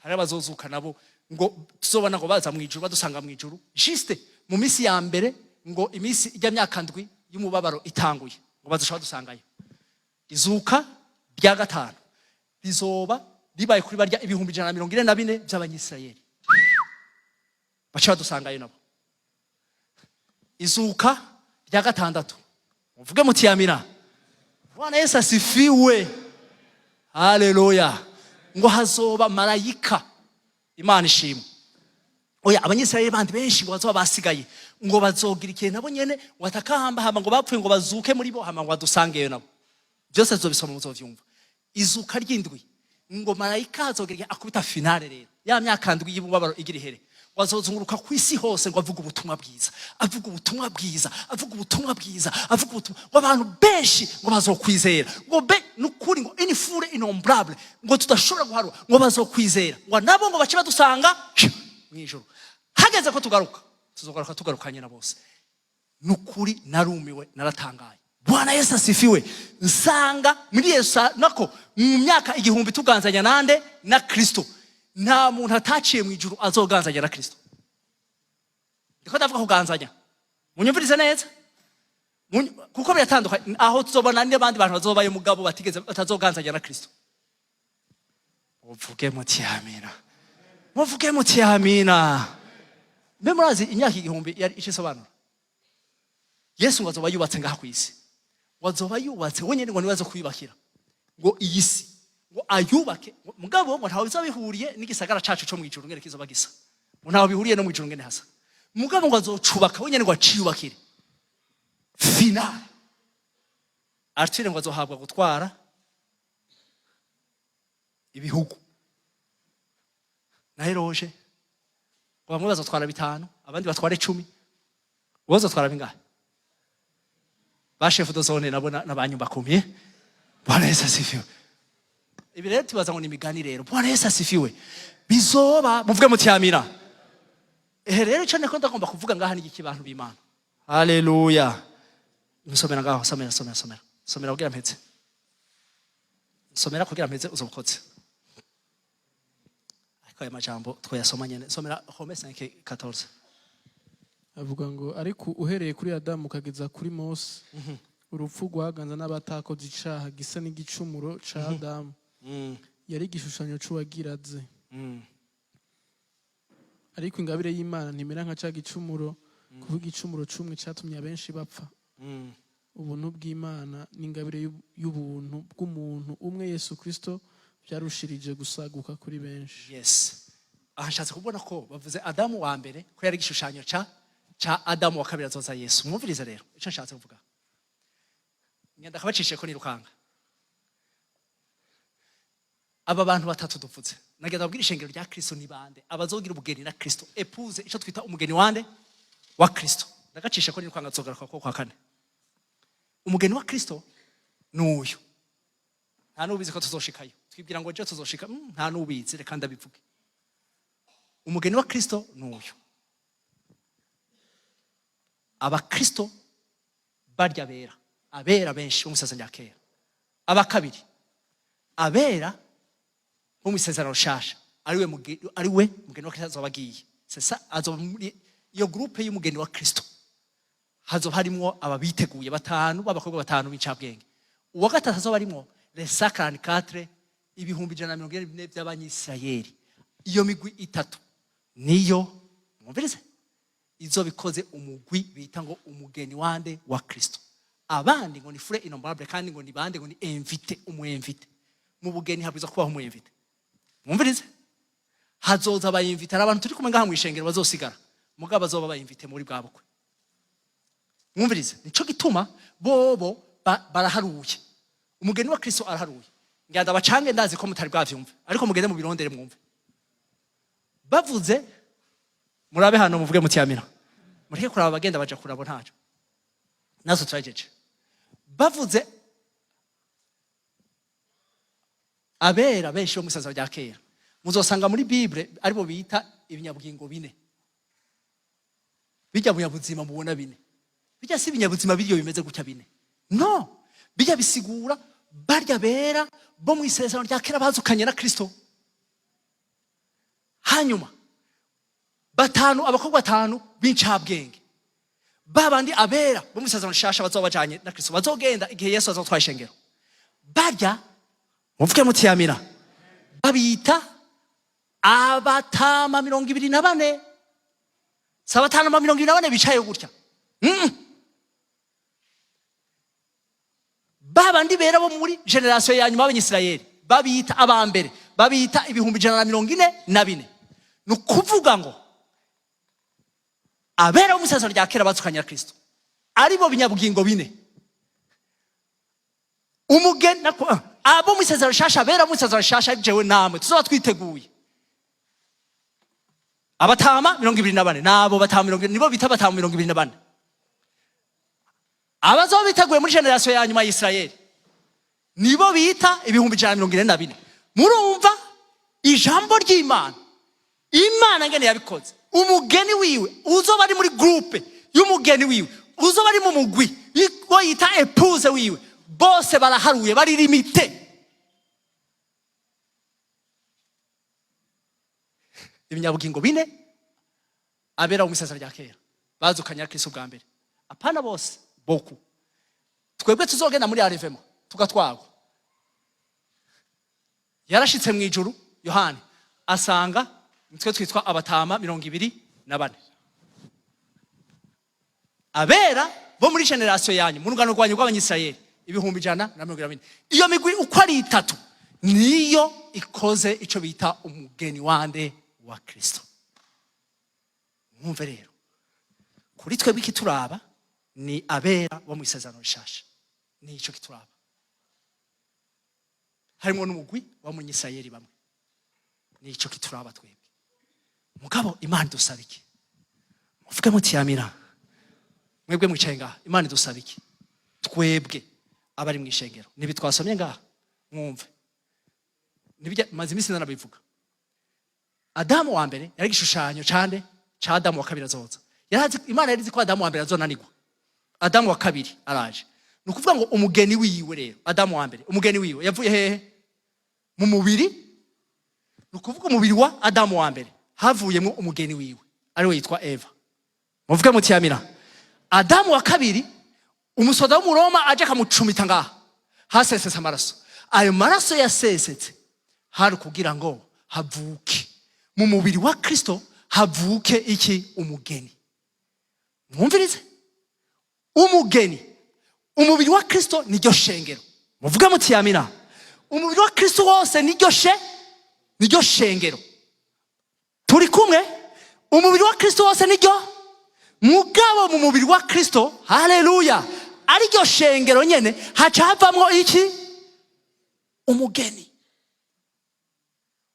hari abazozuka nabo, ngo tuzobona ngo baza mu ijuru, badusanga mu ijuru, juste mu minsi ya mbere, ngo iminsi ijya myaka ndwi y'umubabaro itanguye, ngo bazoshobora badusangayo. Izuka rya gatanu rizoba ribaye kuri barya 144,000 by'Abanyisirayeli, baca badusangayo nabo. Izuka rya gatandatu, muvuge muti amina. Bwana Yesu asifiwe, haleluya. Ngo hazoba marayika, Imana ishimwe. Oya, Abanyisirayeli bandi benshi ngo bazoba basigaye, ngo bazogira ikintu nabo nyene, ngo atakahambahamba, ngo bapfuye ngo bazuke muri bo, hama ngo badusangeyo nabo. Byose tuzobisoma, muzovyumva. Izuka ry'indwi, ngo marayika azogira igihe akubita finale rero, ya myaka ndwi y'umubabaro igira ihere, ngo azozunguruka ku isi hose, ngo avuge ubutumwa bwiza, avuga ubutumwa bwiza, avuga ubutumwa bwiza, avuga ubutumwa, ngo abantu benshi ngo bazokwizera, ngo be nukuri, ngo une foule innombrable, ngo tudashobora guharura, ngo bazokwizera, ngo nabo ngo bace badusanga mw'ijoro. Hageze ko tugaruka, tuzogaruka tugarukanye na bose. Nukuri narumiwe, naratangaye. Bwana Yesu asifiwe. Nsanga muri Yesu nako mu myaka 1000 tuganzanya nande? Na Kristo. Nta muntu ataciye mu ijuru azoganzanya na Kristo. Ndiko ndavuga kuganzanya, munyumvirize neza. Kuko biratandukanye aho tuzobona n'abandi bantu bazobayo, mugabo batigeze batazoganzanya na Kristo. Muvuge muti amina, muvuge muti amina. Mbe murazi imyaka 1000 yari icyo isobanura? Yesu ngo azoba yubatse ngaha ku isi, ngo azoba yubatse wenyine, ngo niwe azo kuyubakira ngo iyi si, ngo ayubake. Mugabo ngo ntawe bizaba bihuriye n'igisagara cacu co mw'ijuru ngene kizoba gisa, ngo ntawe bihuriye no mw'ijuru ngene hasa, mugabo ngo azocubaka wenyine, ngo aciyubakire. Finale, Arthur ngo azohabwa gutwara ibihugu na Eroge, ngo bamwe bazotwara bitanu, abandi batware 10. Wowe uzotwara bingahe? Ba chef de zone nabo n'abanyumbakumye. Bwana Yesu asifiwe. Ibi rero tubaza ngo ni imigani rero. Bwana Yesu asifiwe. Bizoba, muvuge muti amina. Ehe rero, icyo niko ndagomba kuvuga ngaha ni igiki, bantu b'Imana? Haleluya. Nsomera ngaho, somera, somera, somera, somera kugira mpeze, somera kugira mpeze. Uzobukoze, ariko aya majambo twoyasoma nyene. Somera Romains 5:14. Avuga ngo: "Ariko uhereye kuri Adamu ukageza kuri Mose, urupfu rwaganza n'abatakoze icaha gisa n'igicumuro ca Adamu, yari igishushanyo c'uwagira aze. Ariko ingabire y'Imana ntimera nka ca gicumuro, kuko igicumuro c'umwe catumye abenshi bapfa. Ubuntu bw'Imana n'ingabire y'ubuntu bw'umuntu umwe Yesu Kristo byarushirije gusaguka kuri benshi." Yes, aha nshatse kubona ko bavuze Adamu wa mbere ko yari igishushanyo ca Adamu wa kabiri azoza, Yesu. Mwumvirize rero icyo nshatse kuvuga, ngenda kabacishe ko nirukanga. Aba bantu batatu duvuze, nagenda babwira ishengero rya Kristo ni bande abazogira ubugeni na Kristo, épouse, icyo twita umugeni wande? Wa Kristo. Ndagacishe ko nirukanga, nzogaruka ko kwa kane. Umugeni wa Kristo ni uyu. Nta n'ubizi ko tuzoshikayo, twibwira ngo ejo tuzoshika. Nta n'ubizi, reka ndabivuge. Umugeni wa Kristo ni uyu: abakristo barya bera, abera benshi bo mu Isezerano rya Kera. Aba kabiri, abera bo mu Isezerano Rushasha, ariwe mugeni wa Kristo azoba agiye. C'est ça, azoba muri iyo groupe y'umugeni wa Kristo, hazoba harimwo ababiteguye batanu, b'abakobwa batanu b'incabwenge. Uwa gatatu azoba arimwo les 144, 144,000 by'Abanyisirayeli. Iyo migwi itatu niyo, mwumvirize, izo bikoze umugwi bita ngo umugeni wande? Wa Kristo. Abandi ngo ni foule innombrable, kandi ngo ni bande? Ngo ni invité, umu invité. Mu bugeni habwiza kubaho umu invité. Mwumvirize, hazoza aba invités. Hari abantu turi kumwe ngaha mu ishengero bazosigara, mugabo bazoba aba invités muri bwa bukwe. Mwumvirize, nico gituma bobo baraharuye. Umugeni wa Kristo araharuye. Ngenda bacange, ndazi ko mutari bwavyumve, ariko mugende mubirondere mwumve. Bavuze, murabe hano, muvuge mutiyamira, mureke kuraba abagenda baja kurabo, ntaco nazo turajeje. Bavuze abera benshi bo mu isezerano rya kera, muzosanga muri Bible aribo bita ibinyabugingo bine. Bijya bunyabuzima mubona bine, bijya si ibinyabuzima biryo bimeze gutya bine, no bijya bisigura barya bera bo mu isezerano rya kera bazukanye na Kristo. Hanyuma batanu, abakobwa batanu b'incabwenge, babandi abera bo mu isezerano rishasha bazoba bajanye na Kristo, bazogenda igihe Yesu azotwara ishengero. Barya, muvuge mutiyamira, babita abatama 24. Si abatama 24 bicaye gutya. Babandi bera bo muri génération ya nyuma b'Abanyisirayeli babita abambere, babita 144,000. Ni ukuvuga ngo abera bo mu isezerano rya kera bazukanye na Kristo aribo binyabugingo bine. Umugeni abo mu isezerano rishasha, abera mu isezerano rishasha, jewe namwe tuzoba twiteguye, abatama 24, nabo batama 20, nibo bita abatama 24. Abazoba biteguye muri génération ya nyuma ya Isirayeli nibo bita 144,000. Murumva ijambo ry'Imana, Imana ngene yabikoze. Umugeni wiwe uzoba ari muri groupe y'umugeni wiwe, uzoba ari mu mugwi wo yita épouse wiwe, bose baraharuye, bari limités. Ibinyabugingo bine, abera mu isezerano rya kera bazukanye Kristo bwa mbere, apana bose boku. Twebwe tuzogenda muri enlèvement tugatwagwa. Yarashitse mu ijuru Yohani, asanga nitwe twitwa abatama 24, abera bo muri génération yanyu, mu rungano rwanyu rw'Abanyisirayeli, 144,000. Iyo migwi uko ari itatu niyo ikoze ico bita umugeni wande? Wa Kristo. Mwumve rero, kuri twebwe ikituraba ni abera bo mu isezerano rishasha, ni ico kituraba. Harimo n'umugwi w'Abanyisirayeli bamwe, ni ico kituraba twebwe. Mugabo Imana idusaba iki? Muvuge mutiyamira, mwebwe mwicaye ngaha, Imana idusaba iki twebwe abari mu ishengero? Nibi twasomye ngaha, mwumve. Nibijya maze iminsi narabivuga. Adamu wa mbere yari igishushanyo cande? Ca Adamu wa kabiri azoza. Yarazi, Imana yari izi ko Adamu wa mbere azonanirwa. Adamu wa kabiri araje. Ni ukuvuga ngo umugeni wiwe rero, Adamu wa mbere, umugeni wiwe yavuye hehe? Mu mubiri. Ni ukuvuga umubiri wa Adamu wa mbere havuyemo umugeni wiwe, ariwe yitwa Eva. Muvuge mutiyamira. Adamu wa kabiri, umusoda w'Umuroma aje akamucumita ngaha, hasesetse amaraso. Ayo maraso yasesetse hari kugira ngo havuke mu mubiri wa Kristo, havuke iki? Umugeni. Mwumvirize, umugeni, umubiri wa Kristo niryo shengero. Muvuge mutiyamina. Umubiri wa Kristo wose niryo shengero. Turi kumwe? Umubiri wa Kristo wose niryo. Mugabo mu mubiri wa Kristo, haleluya, ariryo shengero nyene, haca havamwo iki? Umugeni.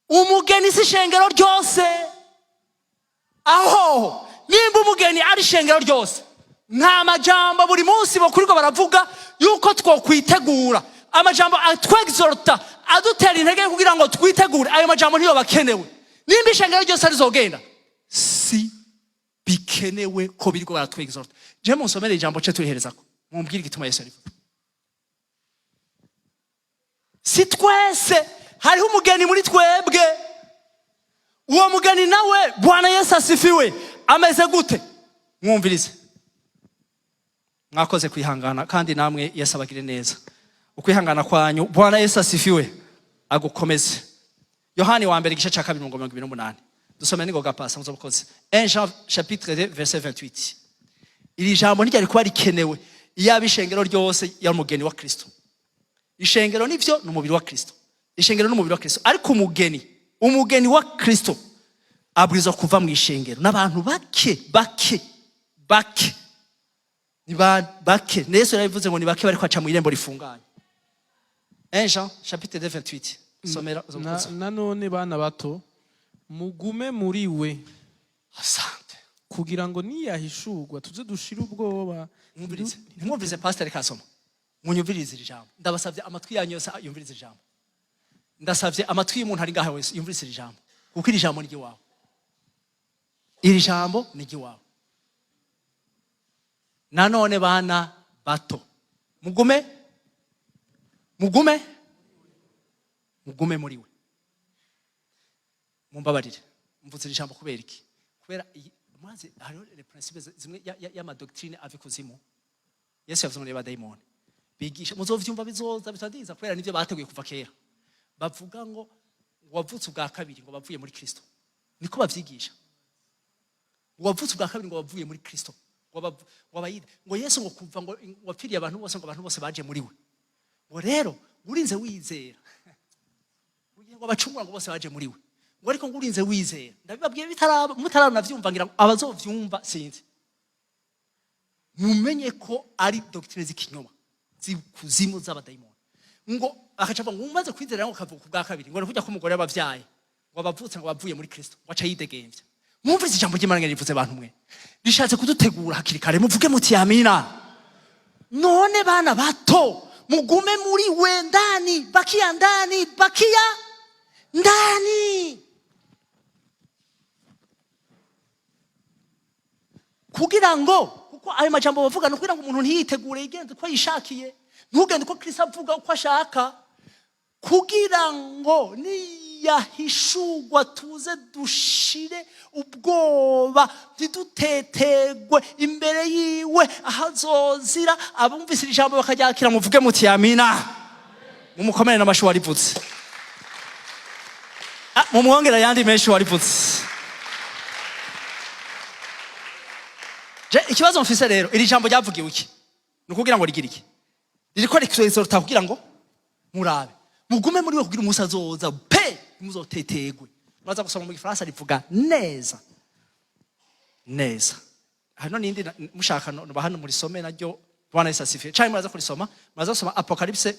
Umugeni si ishengero ryose. Aho nimba umugeni ari ishengero ryose, nta majambo buri munsi bokurirwa baravuga yuko twokwitegura, amajambo atwexhorta, adutera intege kugira ngo twitegure, ayo majambo niyo bakenewe. Nimba ishengero ryose rizogenda, si bikenewe ko biriko baratwexhorta. Je munsomere ijambo ce turiherezako, mumbwire igituma Yesu arivuga. Si twese, hariho umugeni muri twebwe. Uwo mugeni nawe, Bwana Yesu asifiwe, ameze gute? Mwumvirize. Mwakoze kwihangana, kandi namwe Yesu abagire neza. Ukwihangana kwanyu, Bwana Yesu asifiwe, agukomeze. Yohani wa mbere, igice cya 2, mirongo 28. Dusome ningoga pasa muzobukoze. 1 Jean chapitre 2 verset 28. Iri jambo ntiryari kuba rikenewe iyaba ishengero ryose yari umugeni wa Kristo. Ishengero nivyo ni umubiri wa Kristo. Ishengero n'umubiri wa Kristo, ariko umugeni wa Kristo abwirizwa kuva mu ishengero n'abantu bake bake bake. Ni bake. Yesu yarabivuze ngo ni bake bariko baca mu irembo rifunganye. 1 Jean chapitre 2 28, somera. Nanone bana bato, mugume muri we, Asante. kugira ngo niyahishurwa tuze dushire ubwoba. Mwumvirize, ntimwumvirize pasiteri kasoma, munyumvirize iri jambo. Ndabasabye, amatwi yanyu yose yumvirize iri jambo. Ndasabye amatwi y'umuntu ari ngaha wese yumvirize iri jambo, kuko iri jambo ni iry'iwawe, iri jambo ni iry'iwawe. Nanone bana bato, mugume, mugume, mugume muri we. Mumbabarire, mvuze iri jambo kubera iki? Kubera murazi hariho les principes zimwe y'ama doctrine ava ikuzimu. Yesu yavuze ngo ni abadayimoni bigisha, muzovyumva, bizoza bitadiza, kubera nivyo bateguye kuva kera. Bavuga ngo wavutse ubwa kabiri ngo bavuye muri Kristo. Niko bavyigisha, ngo wavutse ubwa kabiri ngo bavuye muri Kristo, ngo abayida, ngo Yesu ngo kuva ngo wapfiriye abantu bose, ngo abantu bose baje muri we, ngo rero urinze wizera ngo abacungura, ngo bose baje muri we, ngo ariko ngo urinze wizera. Ndabibabwiye bitaraba, mutaranavyumva, ngira ngo abazovyumva sinzi. Mumenye ko ari doctrine z'ikinyoma z'ikuzimu z'abadayimoni. Ngo akaca avuga ngo umaze kwizera ngo kavuka ubwa kabiri, ngo ni kujya k'umugore w'abavyaye, ngo abavutse ngo bavuye muri Kristo, ngo aca yidegemvya. Mwumvise ijambo ry'Imana ngene rivuze? Bantu mwe, rishatse kudutegura hakiri kare. Muvuge muti amina. None bana bato, mugume muri we, ndani, bakia ndani, bakia ndani, kugira ngo, kuko ayo majambo bavuga ni ukugira ngo umuntu ntiyitegure yigenze uko yishakiye, ntugende uko Kristo avuga, uko ashaka, kugira ngo niyahishurwa tuze dushire ubwoba, ntidutetegwe imbere yiwe aho azozira. Abumvise iri jambo bakaryakira, muvuge muti amina. Mumukomere n'amashi warivutse. Ah, mumwongere ayandi menshi warivutse. Je ikibazo mfise rero, iri jambo ryavugiwe iki? Ni ukugira ngo rigire iki? Ririko rikizorota kugira ngo murabe, mugume muri we, kugira umunsi azoza pe ntimuzotetegwe. Muraza gusoma mu Gifaransa, rivuga neza neza. Hano nindi mushaka no hano murisome naryo. Bwana Yesu asifiwe. Cyangwa muraza kurisoma, muraza gusoma Apocalypse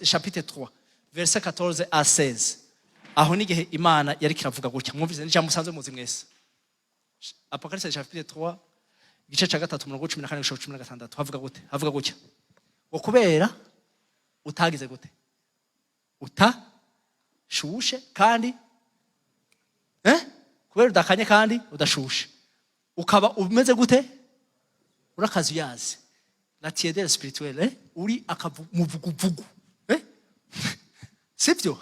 chapitre 3 verset 14 à 16. Aho n'igihe Imana yari kiravuga gutya. Mwumvise, n'ijambo musanzwe muzi mwese. Apocalypse chapitre 3, igice cya gatatu, umurongo wa 14 gushika 16, havuga gute? Havuga gutya ngo kubera utagize gute? Utashushe kandi, kubera udakanye kandi udashushe, ukaba umeze gute? Urakazuyazi, la tiédeur spirituelle, uri akamuvuguvugu, Sibyo?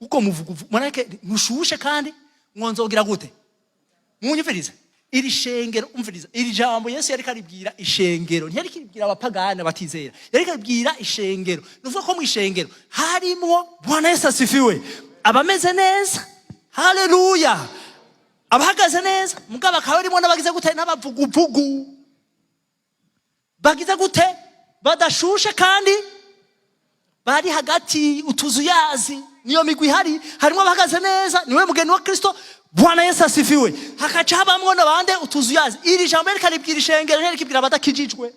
Uko muvuguvugu manake ntushushe kandi mwonzogira gute? Munyumvirize, iri shengero, umviriza iri jambo Yesu yariko aribwira ishengero, ntiyari kiribwira abapagani batizera, yariko aribwira ishengero. Nuvuga ko mu ishengero harimwo, Bwana Yesu asifiwe, abameze neza, haleluya, abahagaze neza, mugabo akaba harimwo n'abagize gute? N'abavuguvugu bagize gute? Badashushe kandi bari hagati, utuzuyazi. Niyo migwi ihari. Harimo abahagaze neza, niwe mugeni wa Kristo, Bwana Yesu asifiwe, hakaca habamwo n'abande? Utuzuyazi. Iri jambo yariko aribwira ishengero, ntiyariko abadakijijwe.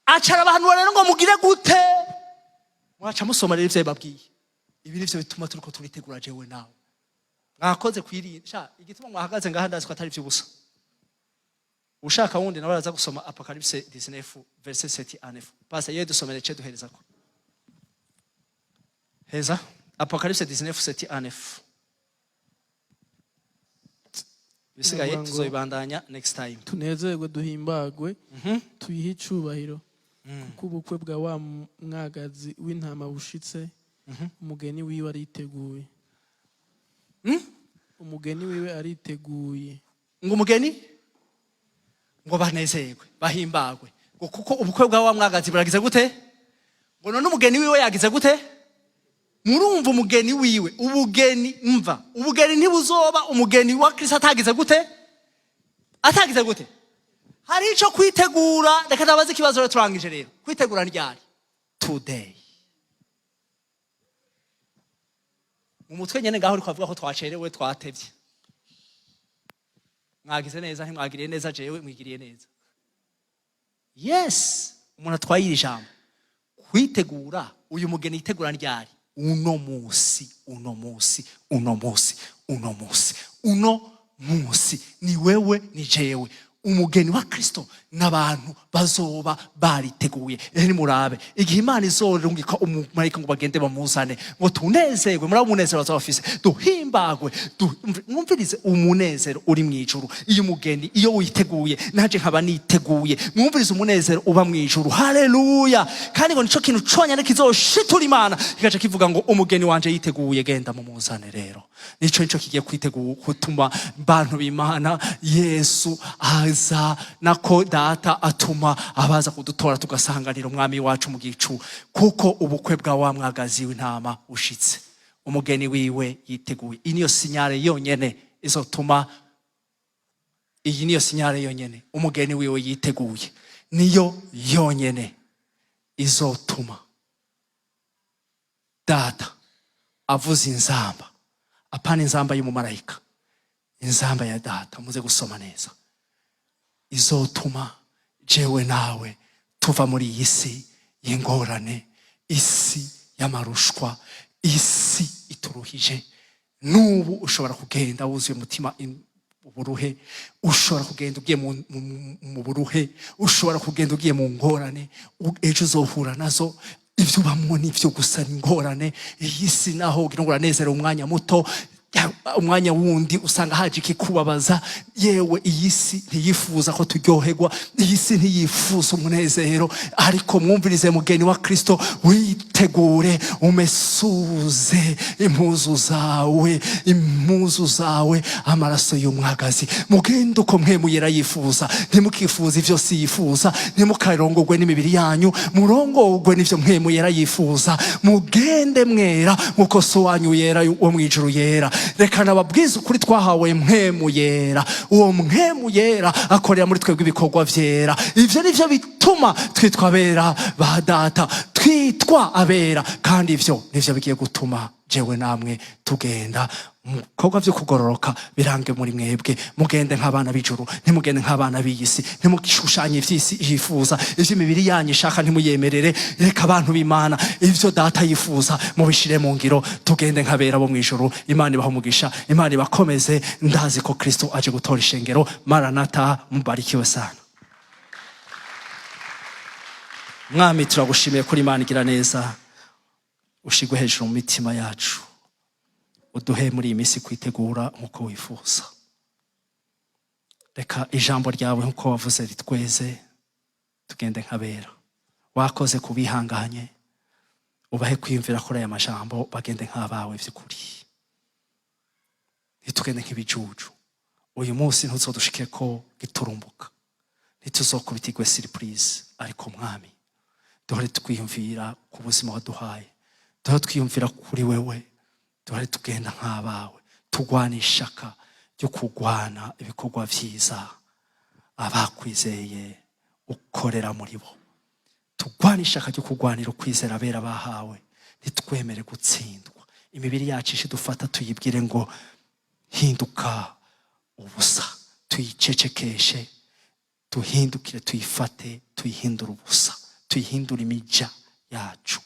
Acara abahanura rero ngo mugire gute? Mwaca musoma rero ivyo yababwiye. Ibi nivyo bituma turiko turitegura jewe nawe. Mwakoze kwirinda sha. Igituma mwahagaze ngaha, ndazi ko atari ivy'ubusa. Ushaka wundi nawe araza gusoma Apocalypse 19 verset 7 à 9. Pasa yewe dusomere ce duherezako heza. Apocalypse 19 7 à 9. Ibisigaye Ndavuga ngo tuzobibandanya next time. Tunezerwe, duhimbagwe, tuyihe icubahiro, kuko ubukwe bwa wa mwagazi w'intama bushitse, umugeni wiwe ariteguye. Umugeni wiwe ariteguye. Ngo umugeni, ngo banezerwe, bahimbagwe, ngo kuko ubukwe bwa wa mwagazi buragize gute? Ngo none umugeni wiwe yagize gute? Murumva, umugeni wiwe, ubugeni, mva, ubugeni ntibuzoba umugeni wa Kristo atagize gute? Atagize gute? Hari ico kwitegura. Reka ndabaze ikibazo rero turangije. Rero kwitegura ryari? Today. Mu mutwe nyene ngaho uriko avuga ko twacerewe, twatevye. Mwagize neza, ntimwagiriye neza, jewe mwigiriye neza. Yes, umuntu atwaye iri jambo kwitegura. Uyu mugeni yitegura ryari? Uno munsi, uno munsi, uno munsi, uno munsi, uno munsi. Ni wewe, ni jewe. Umugeni wa Kristo n'abantu bazoba bariteguye. Ehe, nimurabe igihe Imana izorungika umumarayika ngo bagende bamuzane, ngo tunezerwe. Murabe umunezero bazaba bafise, duhimbagwe, mwumvirize umunezero uri mu ijuru iyo umugeni, iyo witeguye, naje nkaba niteguye. Mwumvirize umunezero uba mu ijuru. Haleluya! Kandi ngo nico kintu conyene kizoshitura Imana, kigaca kivuga ngo: "Umugeni wanje yiteguye, genda mumuzane." Rero nico kigiye kwitegura gutuma, bantu b'Imana, Yesu aza, nako Data atuma abaza kudutora, tugasanganira Umwami wacu mu gicu, kuko ubukwe bwa wa mwagazi w'intama ushitse, umugeni wiwe yiteguye. Iyi niyo signal yonyene izotuma, iyi niyo signal yonyene, umugeni wiwe yiteguye, niyo yonyene izotuma Data avuza inzamba. Apana inzamba y'umumarayika, inzamba ya Data. Muze gusoma neza. Izotuma jewe nawe tuva muri iyi si y'ingorane, isi y'amarushwa, isi ituruhije. N'ubu ushobora kugenda wuzuye umutima uburuhe, ushobora kugenda ugiye mu buruhe, ushobora kugenda ugiye mu ngorane, ejo uzohura nazo. Ibyo ubamwo nibyo gusa ni ingorane. Iyi si naho ugira ngo uranezerewe umwanya muto, umwanya wundi usanga haje ikikubabaza. Yewe, iyi si ntiyifuza ko turyoherwa, iyi si ntiyifuza umunezero. Ariko mwumvirize, mugeni wa Kristo, witegure, umesuze impuzu zawe, impuzu zawe amaraso y'umwagazi. Mugende uko Mpwemu Yera yifuza. Ntimukifuze ivyo si yifuza, ntimukarongogwe n'imibiri yanyu, murongogwe n'ivyo Mpwemu Yera yifuza. Mugende mwera nkuko So wanyu yera wo mw'ijuru yera. Reka nababwize ukuri, twahawe Mpwemu Yera. Uwo Mpwemu Yera akorera muri twebwe ibikorwa vyera. Ivyo nivyo bituma twitwa abera ba Data, twitwa abera. Kandi ivyo nivyo bigiye gutuma jewe namwe tugenda mu bikorwa vyo kugororoka birange muri mwebwe. Mugende nk'abana b'ijuru, ntimugende nk'abana b'iyi si. Ntimugishushanye ivy'isi yifuza, ivy'imibiri yanyu ishaka ntimuyemerere. Reka, abantu b'Imana, ivyo Data yifuza mubishire mu ngiro, tugende nk'abera bo mw'ijuru. Imana ibaha umugisha, Imana ibakomeze. Ndazi ko Kristo aje gutora ishengero. Maranata, mubarikiwe sana. Mwami, turagushimiye kuri Imana igira neza. Ushigwe hejuru mu mitima yacu. Uduhe muri iyi minsi kwitegura nk'uko wifuza. Reka ijambo ryawe, nk'uko wavuze, ritweze, tugende nk'abera. Wakoze kubihanganye, ubahe kwiyumvira kuri aya majambo, bagende nk'abawe by'ukuri, ntitugende nk'ibijuju. Uyu munsi ntuzodushike ko giturumbuka, ntituzokubitirwe surprise. Ariko Mwami, duhore twiyumvira ku buzima waduhaye, duhore twiyumvira kuri wewe, duhore tugenda nk'abawe, tugwana ishaka ryo kugwana ibikorwa vyiza abakwizeye ukorera muri bo, tugwana ishaka ryo kugwanira ukwizera abera bahawe. Ntitwemere gutsindwa. Imibiri yacu ishe dufata, tuyibwire ngo: "Hinduka ubusa." Tuyicecekeshe, duhindukire, tuyifate, tuyihindure ubusa, tuyihindure imija yacu.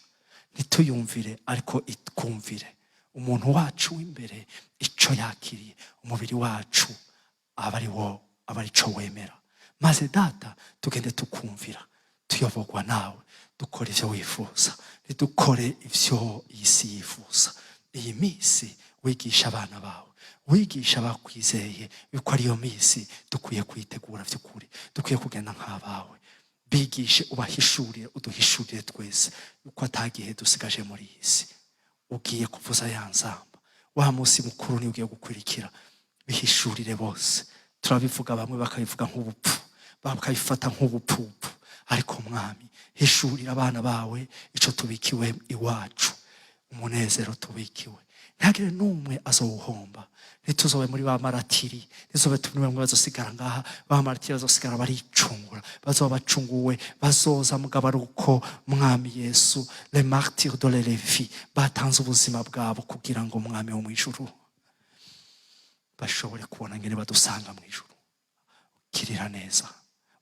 Ntituyumvire, ariko itwumvire. Umuntu wacu w'imbere ico yakiriye, umubiri wacu aba ari wo, aba ari co wemera. Maze Data, tugende tukumvira, tuyoborwa nawe, dukora ivyo wifuza, ntidukore ivyo iyi si yifuza. Iyi minsi wigisha abana bawe, wigisha abakwizeye yuko ariyo minsi dukwiye kwitegura by'ukuri, dukwiye kugenda nk'abawe. Bigishe, ubahishurire, uduhishurire twese yuko atagihe dusigaje muri iyi si. Ugiye kuvuza ya nzamba, wa munsi mukuru niwe ugiye gukurikira. Bihishurire bose. Turabivuga, bamwe bakabivuga nk'ubupfu, bakabifata nk'ubupfupfu. Ariko Mwami, hishurira abana bawe ico tubikiwe iwacu, umunezero tubikiwe. Ntihagire n'umwe azowuhomba. Ntituzobe muri ba maratiri, ntituzobe turi bamwe bazosigara ngaha. Ba maratiri bazosigara baricungura, bazoba bacunguwe, bazoza mugabo ari uko, Mwami Yesu, les martyrs de l'Elevi batanze ubuzima bwabo kugira ngo, Mwami wo mu ijuru, bashobore kubona ngene badusanga mu ijuru. Kirira neza,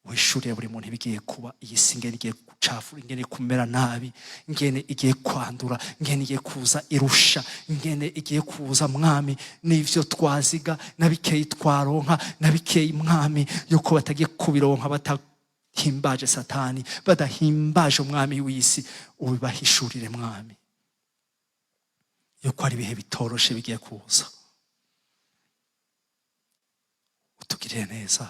wishuriye buri muntu ibigiye kuba. Iyi si ingene igiye gucafura, ingene kumera nabi, ingene igiye kwandura, ingene igiye kuza irusha, ingene igiye kuza, Mwami, n'ivyo twaziga na bikeyi twaronka na bikeyi, Mwami, yuko batagiye kubironka batahimbaje Satani, badahimbaje umwami w'isi. Ubibahishurire, Mwami, yuko ari ibihe bitoroshe bigiye kuza. Utugirire neza,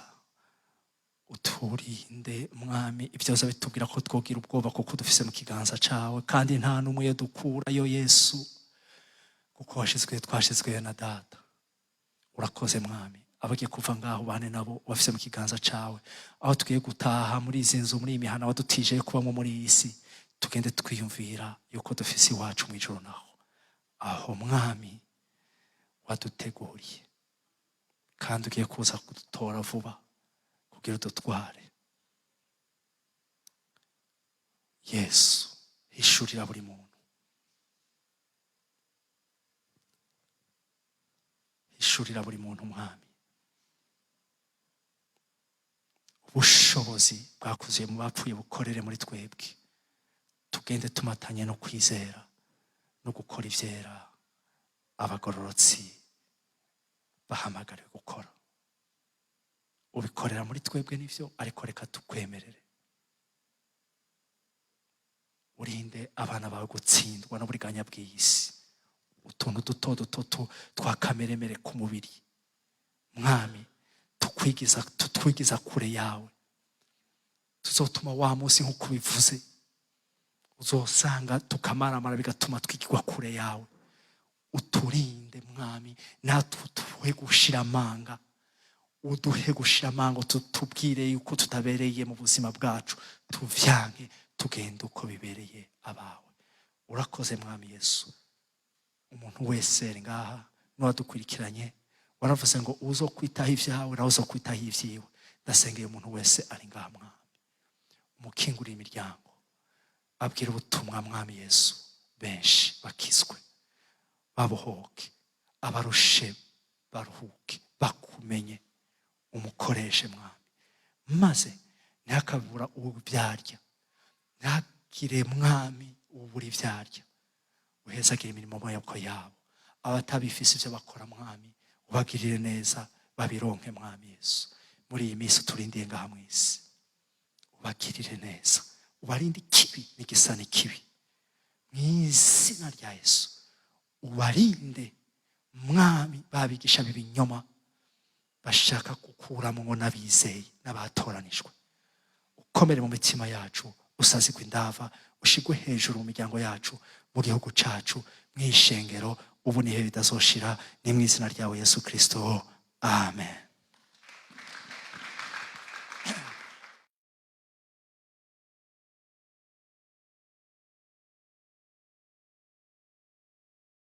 uturinde, Mwami, ibyoza bitubwira ko twogira ubwoba, kuko dufise mu kiganza cawe, kandi nta n'umwe dukurayo, Yesu, kuko washizwe, twashizweyo na Data. Urakoze, Mwami. Abagiye kuva ngaho, bane nabo, bafise mu kiganza cawe. Aho tugiye gutaha muri izi nzu, muri iyi mihana wadutije kubamo muri iyi si, tugende twiyumvira yuko dufise iwacu mu ijuru, naho aho, Mwami, waduteguriye, kandi ugiye kuza kudutora vuba kugira udutware. Yesu, hishurira buri muntu, hishurira buri muntu, Mwami, ubushobozi bwakuzuye mu bapfuye bukorere muri twebwe. Tugende tumatanye no kwizera no gukora ibyera abagororotsi bahamagariwe gukora. Ubikorera muri twebwe nivyo, ariko reka tukwemerere. Urinde abana bawe gutsindwa n'uburiganya bw'iyi si, utuntu duto duto twa kameremere k'umubiri, Mwami, tukwigiza, tutwigiza kure yawe. Tuzotuma wa munsi, nk'uko ubivuze, uzosanga tukamaramara, bigatuma twigirwa kure yawe. Uturinde, Mwami, natwe uduhe gushira amanga, uduhe gushira amanga, tutubwire yuko tutabereye mu buzima bwacu, tuvyanke, tugende uko bibereye abawe. Urakoze, Mwami Yesu. Umuntu wese ari ngaha n'uwadukurikiranye, waravuze ngo uzo kwitaho ibyawe nawe uzo kwitaho ibyiwe. Ndasengeye umuntu wese ari ngaha, Mwami, umukingurire imiryango, abwira ubutumwa, Mwami Yesu, benshi bakizwe, babohoke, abarushe baruhuke, bakumenye. Umukoreshe, Mwami, maze ntihakabura ubyarya, ntihagire, Mwami, ubura ibyarya. Uhezagire imirimo maboko yabo. Abatabifise ibyo bakora, Mwami, ubagirire neza, babironke. Mwami Yesu, muri iyi minsi uturindiye ngaha mu isi, ubagirire neza, ubarinde ikibi n'igisa n'ikibi, mu izina rya Yesu. Ubarinde, Mwami, babigisha b'ibinyoma bashaka gukuramo n'abizeye n'abatoranijwe. Ukomere mu mitima yacu, usazigwe indava, ushigwe hejuru mu miryango yacu, mu gihugu cacu, mu ishengero, ubu nihe bidazoshira. Ni mu izina ryawe Yesu Kristo, amen.